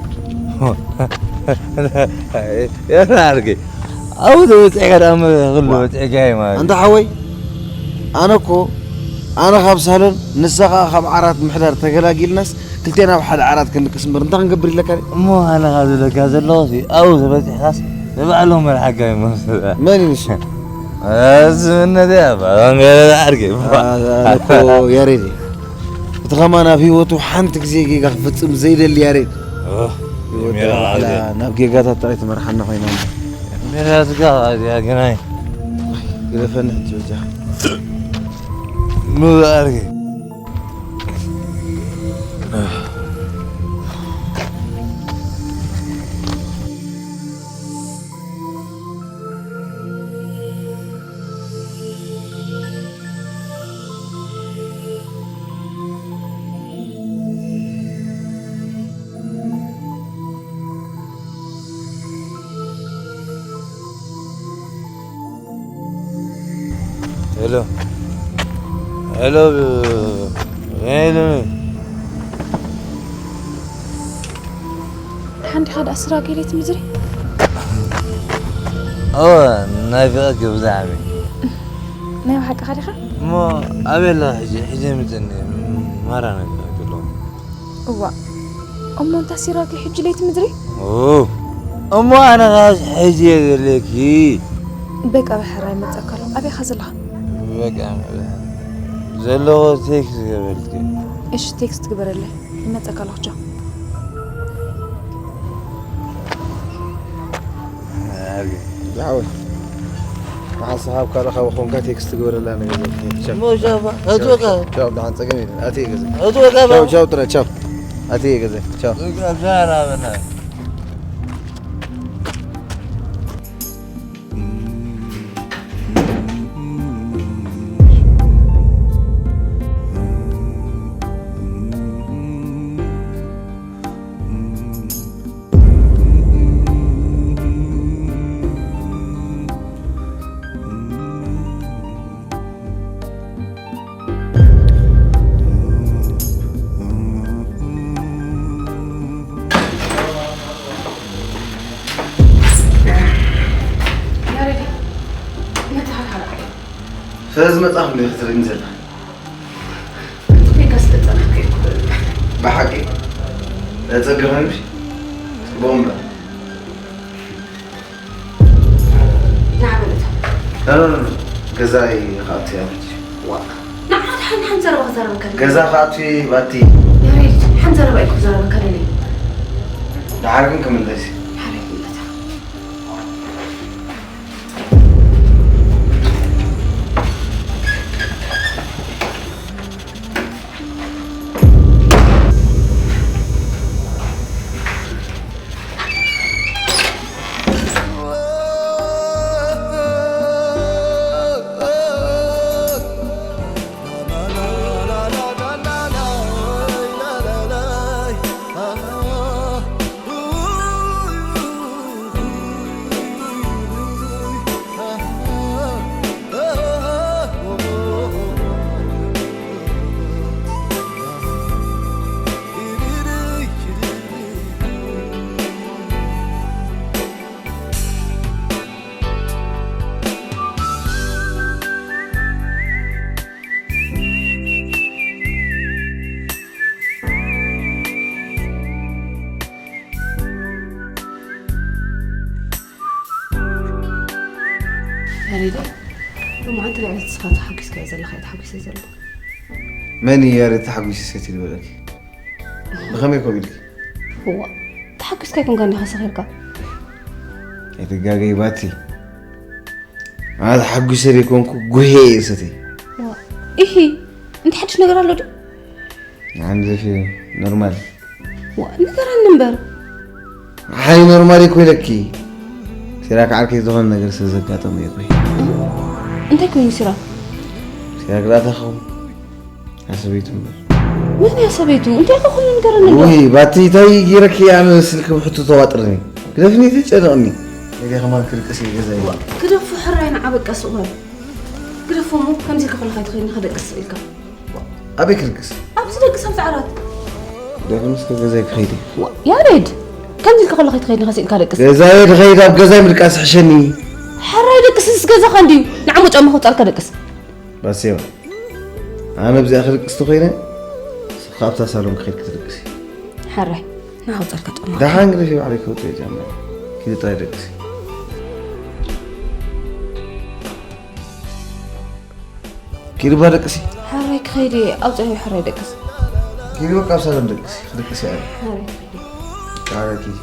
የራርገ ኣብኡ ተበፂዕካ ደኣ ክሉ በፂዕካ እዩ ማለት ኣንታ ሓወይ ኣነ እኮ ኣነ ካብ ሳሎን ንሳ ከዓ ካብ ዓራት ምሕዳር ተገላጊልናስ ክልቴና ኣብ ሓደ ዓራት ክንድቅስ እምበር እንታይ ክንገብር ኢለካ ድየ? እሞ ኣነ ካብ ዝብለካ ዘለኹ ሲ ኣብኡ ተበፂሕካስ ንባዕሎም መልሓካ ይመስል መን እዩ ንሱ? ስምነት እያ ባንገለ ዓርገ ኣነ እኮ ያሬድ እየ እቲ ከማን ኣብ ህይወቱ ሓንቲ ግዜ ጌጋ ክፍፅም ዘይደሊ ያሬድ ህይወት ሜራ ዋዕላ ዓርገ ናብ ጌጋታት ጥራይ ትመርሓና ኮይና ሜራ ስጋ እዚኣ ግናይ ግደፈኒ ሕጂ በጃ ምብኣርገ ሄሎ ሄሎ ሄሎ ሓንዲኻ ደኣ ስራ ገይሬት ምድሪ ኦ ናይ ፍቕርኪ ብዛዕሚ ናይ ብሓቂ ኻዲኻ እሞ ኣበይ ኣለኻ ሕጂ ሕጂ ምፅኒ ማራ ነገር ኣለዎ እዋ እሞ እንታ ሲራኪ ሕጂ ለይቲ ምድሪ እሞ ኣነ ኻስ ሕጂ የገለኪ በቃ ብሕራይ መፀካ ኣሎ ኣበይኻ ዘለኻ በቃ ዘለኹ ቴክስት ገበልኪ እሺ ቴክስት ግበረለይ ይመፀካ ኣለኹ ቻው ዝሓወይ ንሓንሳብ ካብ ካልእ ካብ ኾንካ ቴክስት ግበረላ ነገር እሞ ሻባ እትወካ ቻው ብሓን ፀገም የለን ኣትየ ገዛ እትወካ ቻው ቻው ጥራይ ቻው ኣትየ ገዛ ቻው ዛራበና ስለዚ መጻኹ እንዲ ክትርእይኒ ዘላ ጌጋ ስለ ጸናሕኩ እየ ክብል ብሓቂ ለጸግኸ ምሽ ጽቡቕ እምበር ንዓበለታ ገዛይ ክኣቱ እያ ሕጂ ንዓት ሓን ሓን ዘረባ ክዛረበካ ገዛ ክኣቱ ባቲ ያሬድ ሓን ዘረባ እዩ ክዛረበካ ደለይ ደሓር ግን ክምለስ እዩ ሓረይ ክምለታ ያሬድ ሎማዓንቲ ልዕሊ ንስኻ ተሓጒስካዮ ዘለኻ እየ ተሓጒሰ ዘለኹ መን እዩ ያሬድ ተሓጒሱ ሰትዩ ዝበለኪ ብኸመይ ኮም ኢልኪ እዋ ተሓጒስካ ኣይኮንካ እንዲኻ ሰኺርካ ኣይትጋገይ ባቲ ኣነ ተሓጒሰ ዘይኮንኩ ጉሄ እየ ሰትየ እሂ እንታይ ሓድሽ ነገር ኣሎ ድዩ ንዓንዘፊ ኖርማል ንገረኒ እምበር ሓይ ኖርማል እኮ ኢለኪ ሲራክ ዓርከይ ዝኾነ ነገር ስለ ዘጋጠሙ እየ ቆይ እንታይ ኮይኑ ሲራክ ሲራክ ዳታ ኸው ኣሰበይቱ እምበር መን እያ ሰበይቱ እንታይ ከ ኩሉ ንገረኒ ኣሎ ውይ ባቲ እንታይ ጌረኪ ኣነ ስልኪ ብሕቱ ተዋጥርኒ ግደፍኒ ተጨነቕኒ ገለ ከማን ክርቅስ እየ ገዛ እዩ ግደፉ ሕራይ ንዓበቃ ስቕ በል ግደፎ እሞ ከምዚ ከፈለኻ ትኸይድኒ ከደቅስ ኢልካ ኣበይ ክልግስ? ኣብዚ ደግስ ኣብቲ ዓራት። ደኽምስ ከ ገዛይ ክኸይድ እየ። ያሬድ፣ ከምዚ ኢልካ ከሎ ከይትኸይድ ንኸስእልካ ደቅስ። ገዛየ ድኸይድ ኣብ ገዛይ ምድቃስ ሕሸኒ። ሕራይ ደቅስስ ገዛኻ እንድዩ። ንዓሞ ጫማ ከውጻልካ ደቅስ። ባስዮ፣ ኣነ ኣብዚኣ ክድቅስ ተኾይነ፣ ንስኻ ኣብታ ሳሎን ክኸይድ ክትድቅስ እዩ። ሕራይ፣ ንዓውጻልካ ጫማ። ደሓን ግደፊ ባዕለይ ከውጽኦ እየ ጫማ። ኪዲ ጥራይ ደቅስ። ኪዲ ባ ደቅሲ። ሕራይ ክኸይድ እየ፣ ኣውጽኣዮ ሕራይ ደቅስ። ኪዲ በቃ ኣብ ሳሎን ደቅሲ፣ ክድቅስ እየ ኣነ። ሕራይ ክኸይድ እየ። ዳሓር ኪዲ።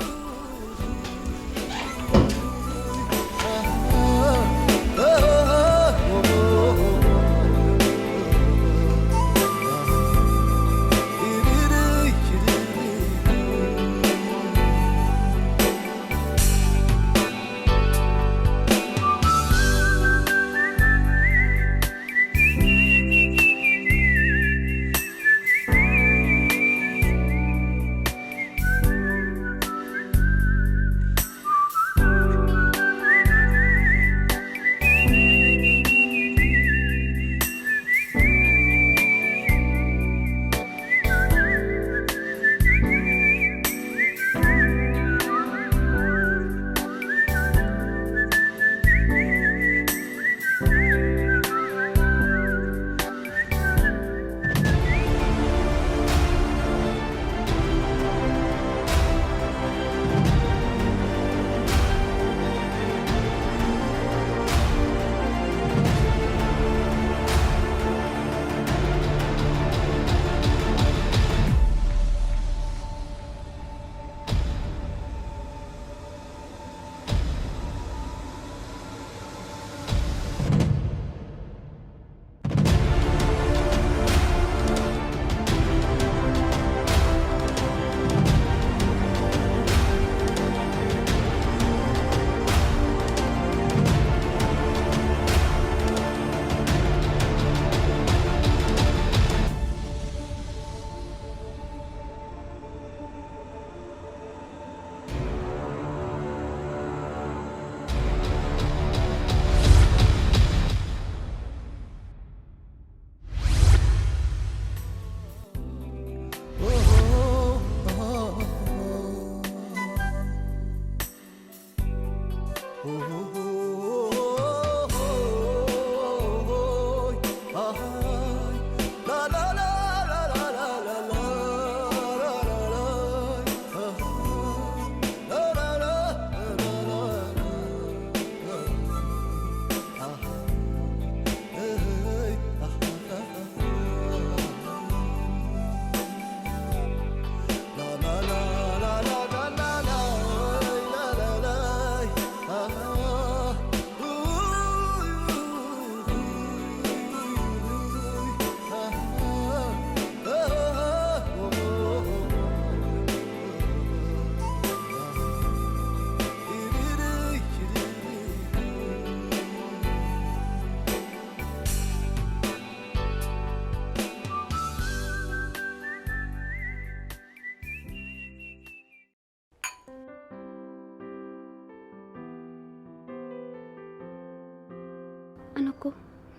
እኮ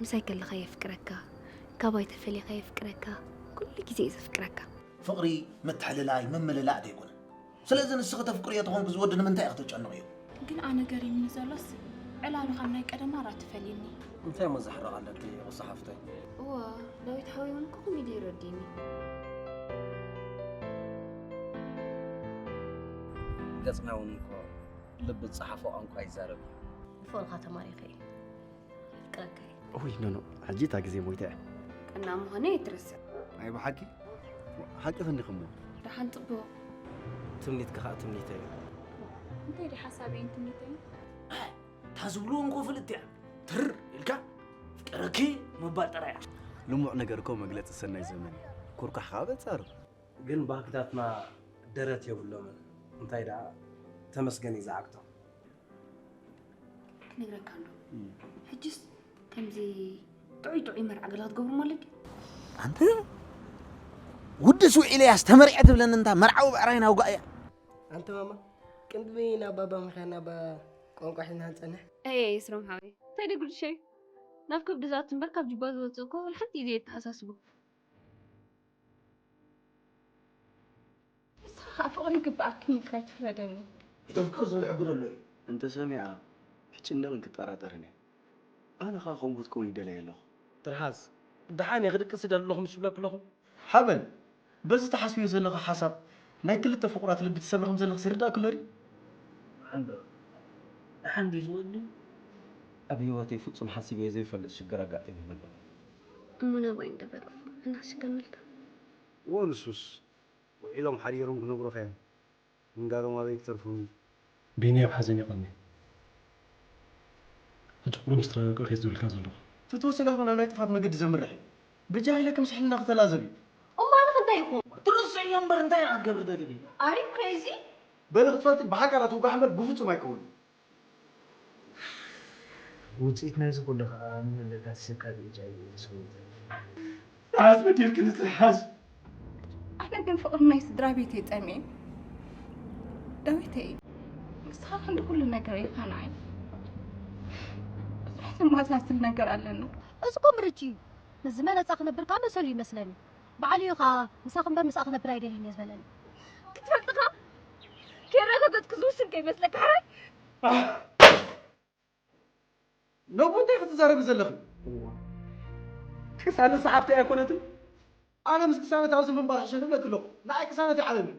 ምሳይ ከለኻ የፍቅረካ፣ ካባይ ተፈሊኻ የፍቅረካ፣ ኩሉ ግዜ እዩ ዘፍቅረካ። ፍቕሪ ምትሕልላይ ምምልላእ ደይኮነ። ስለዚ ንስኺ ተፍቅርዮ ተኾንኪ እዚ ወዲ ንምንታይ ኢኺ ተጨንቕዮ? ግን ኣነ ገሪምኒ ዘሎስ ዕላሉ ካብ ናይ ቀደማ ራ ትፈልይኒ። እንታይ እሞ ዘሕርቕ ኣለኪ ቁሳ ሓፍተይ? እወ ዳዊት ሓወይ እውን እኮ ከመይ ድዩ ረዲኒ። ገጽና እውን እኮ ልቢ ዝጸሓፎ ቋንቋ ይዛረብ እዩ። ብፍቕርኻ ተማሪኸ እየ። የፍቅረካ እየ። ውይ ኖኖ ሕጂ እታ ግዜ ሞይታ እያ። ጥዕና ምዃነ ኣይትረስዕ። ኣይ ብሓቂ ሓቂ ክንዲኽሞ። ደሓን ጽቡቕ። ትምኒትኪ ኸዓ ትምኒተይ እዩ። እንታይ ድዩ ሓሳበይን ትምኒተይን? እታ ዝብልዎ እንኮ ፍልጥቲ እያ። ትር ኢልካ ፍቀረኪ ምባል ጥራይ እያ። ልሙዕ ነገር እኮ መግለጺ ሰናይ ዘመን እዩ። ኩርኳሕ ኸዓ በንጻሩ። ግን ባህግታትና ደረት የብሎምን። እንታይ ደኣ ተመስገን እዩ ዝዓግቶም። ክነግረካ ኣሎ። ሕጅስ ከምዚ ጥዑይ ጥዑይ መርዓ ገለ ክትገብሩ ማለት ድዩ? ኣንተ ውድስ ውዒለ እያስ ተመርዐ ትብለኒ እንታ መርዓዊ ብዕራይ ናውጋእ እያ። ኣንተ ማማ ቅድሚ ናብ ባባ ምኽያድ ናብ ቋንቋ ሒዝና ንጸንሕ። ኣየ የስሮም ሓወይ እንታይ ደጉድሸ ናብ ከብዲ ዝኣቱ እምበር ካብ ጅባ ዝወፅእ እኮ ወላ ሓንቲ እዩ ዘየተሓሳስቦ። ንስኻ ኸኣ ፍቕሪ ይግብኣክን ኢልካ ኣይትፍረደኒ። ክተፍቅር ዝብል ሕጊ ዘሎ እዩ። እንተሰሚዓ ክጭነቕን ክጠራጠርን እየ። ኣነ ኸኣ ከምኡ ክትከውን ይደልይ ኣለኹ። ትርሃስ፣ ደሓን እየ ክድቅስ ይደሊ ኣለኹ ምሽ ዝብለኪ ኣለኹ። ሓበን፣ በዚ ትሓስብዮ ዘለኺ ሓሳብ ናይ ክልተ ፍቑራት ልቢ ትሰብሪ ከም ዘለኽስ ይርድኣኪ ኣሎ ድዩ? ሓንዶ፣ ደሓን ድዩ ዝወዲ? ኣብ ህይወተይ ፍጹም ሓሲበዮ ዘይፈልጥ ሽግር ኣጋጢሙኒ ኣሎ። እሞ ናባይ እንዶ በል እናስገመልካ። እወ ንሱስ ውዒሎም ሓዲሮም ክነግሩኻ እዮም። ምንጋሮም ኣበይ ክተርፉ። ቢኒ ኣብ ሓዘን ይቐኒ። ሕጂ ኩሉ ምስ ተረጋግኦ ከየት ዝብልካ ዘለኹ። እቲ ተወሲዳኹ ናብ ናይ ጥፍኣት መገዲ ዘምርሕ እዩ። ብጃሂለ ከም ስሕልና ክተላዘብ እዩ። እሞ ኣነ ከ እንታይ ይኹን? ትርስዕ እዮ እምበር እንታይ ኢኻ ክትገብሪ ደሊኺ? Are you crazy? በሊ ክትፈልጢ ብሓቃ ናትውጋሕ እምበር ብፍጹም ኣይከውንን። ውፅኢት ናይዚ ኩሉ ከዓ ንመለጋሲ ሰብ ካብ ኤች ኣይ ቪ እዩ ዝኸውን ዘሎ። ትርሓስ በዲልክኒ ትርሓስ። ኣነ ግን ፍቕሪ ናይ ስድራ ቤት እየ ጠምየ። ዳዊተይ ንስኻ ክንዲ ኩሉ ነገር ኢኻ ንዓይ። ብዙሕ ዘመሳስል ነገር ኣለና። እዚ እኮ ምርጭ እዩ። ምስ ዝመረፃ ክነብር ከዓ መሰሉ ይመስለኒ። ባዕሉ እዩ ከዓ ምሳኺ እምበር ምሳኣ ክነብር ኣይደልን እየ ዝበለኒ። ክትፈልጥኻ ከይረጋገፅኩ ዝውስን ከይመስለካ ሕራይ። ነቡ እንታይ ክትዛረቢ ዘለኺ? ቅሳነት ሰሓብተይ ኣይኮነትን። ኣነ ምስ ቅሳነት ኣብዚ ምንባር ሕሸ ትብለኪ ኣለኹ። ንዓይ ቅሳነት ይዓለም እዩ።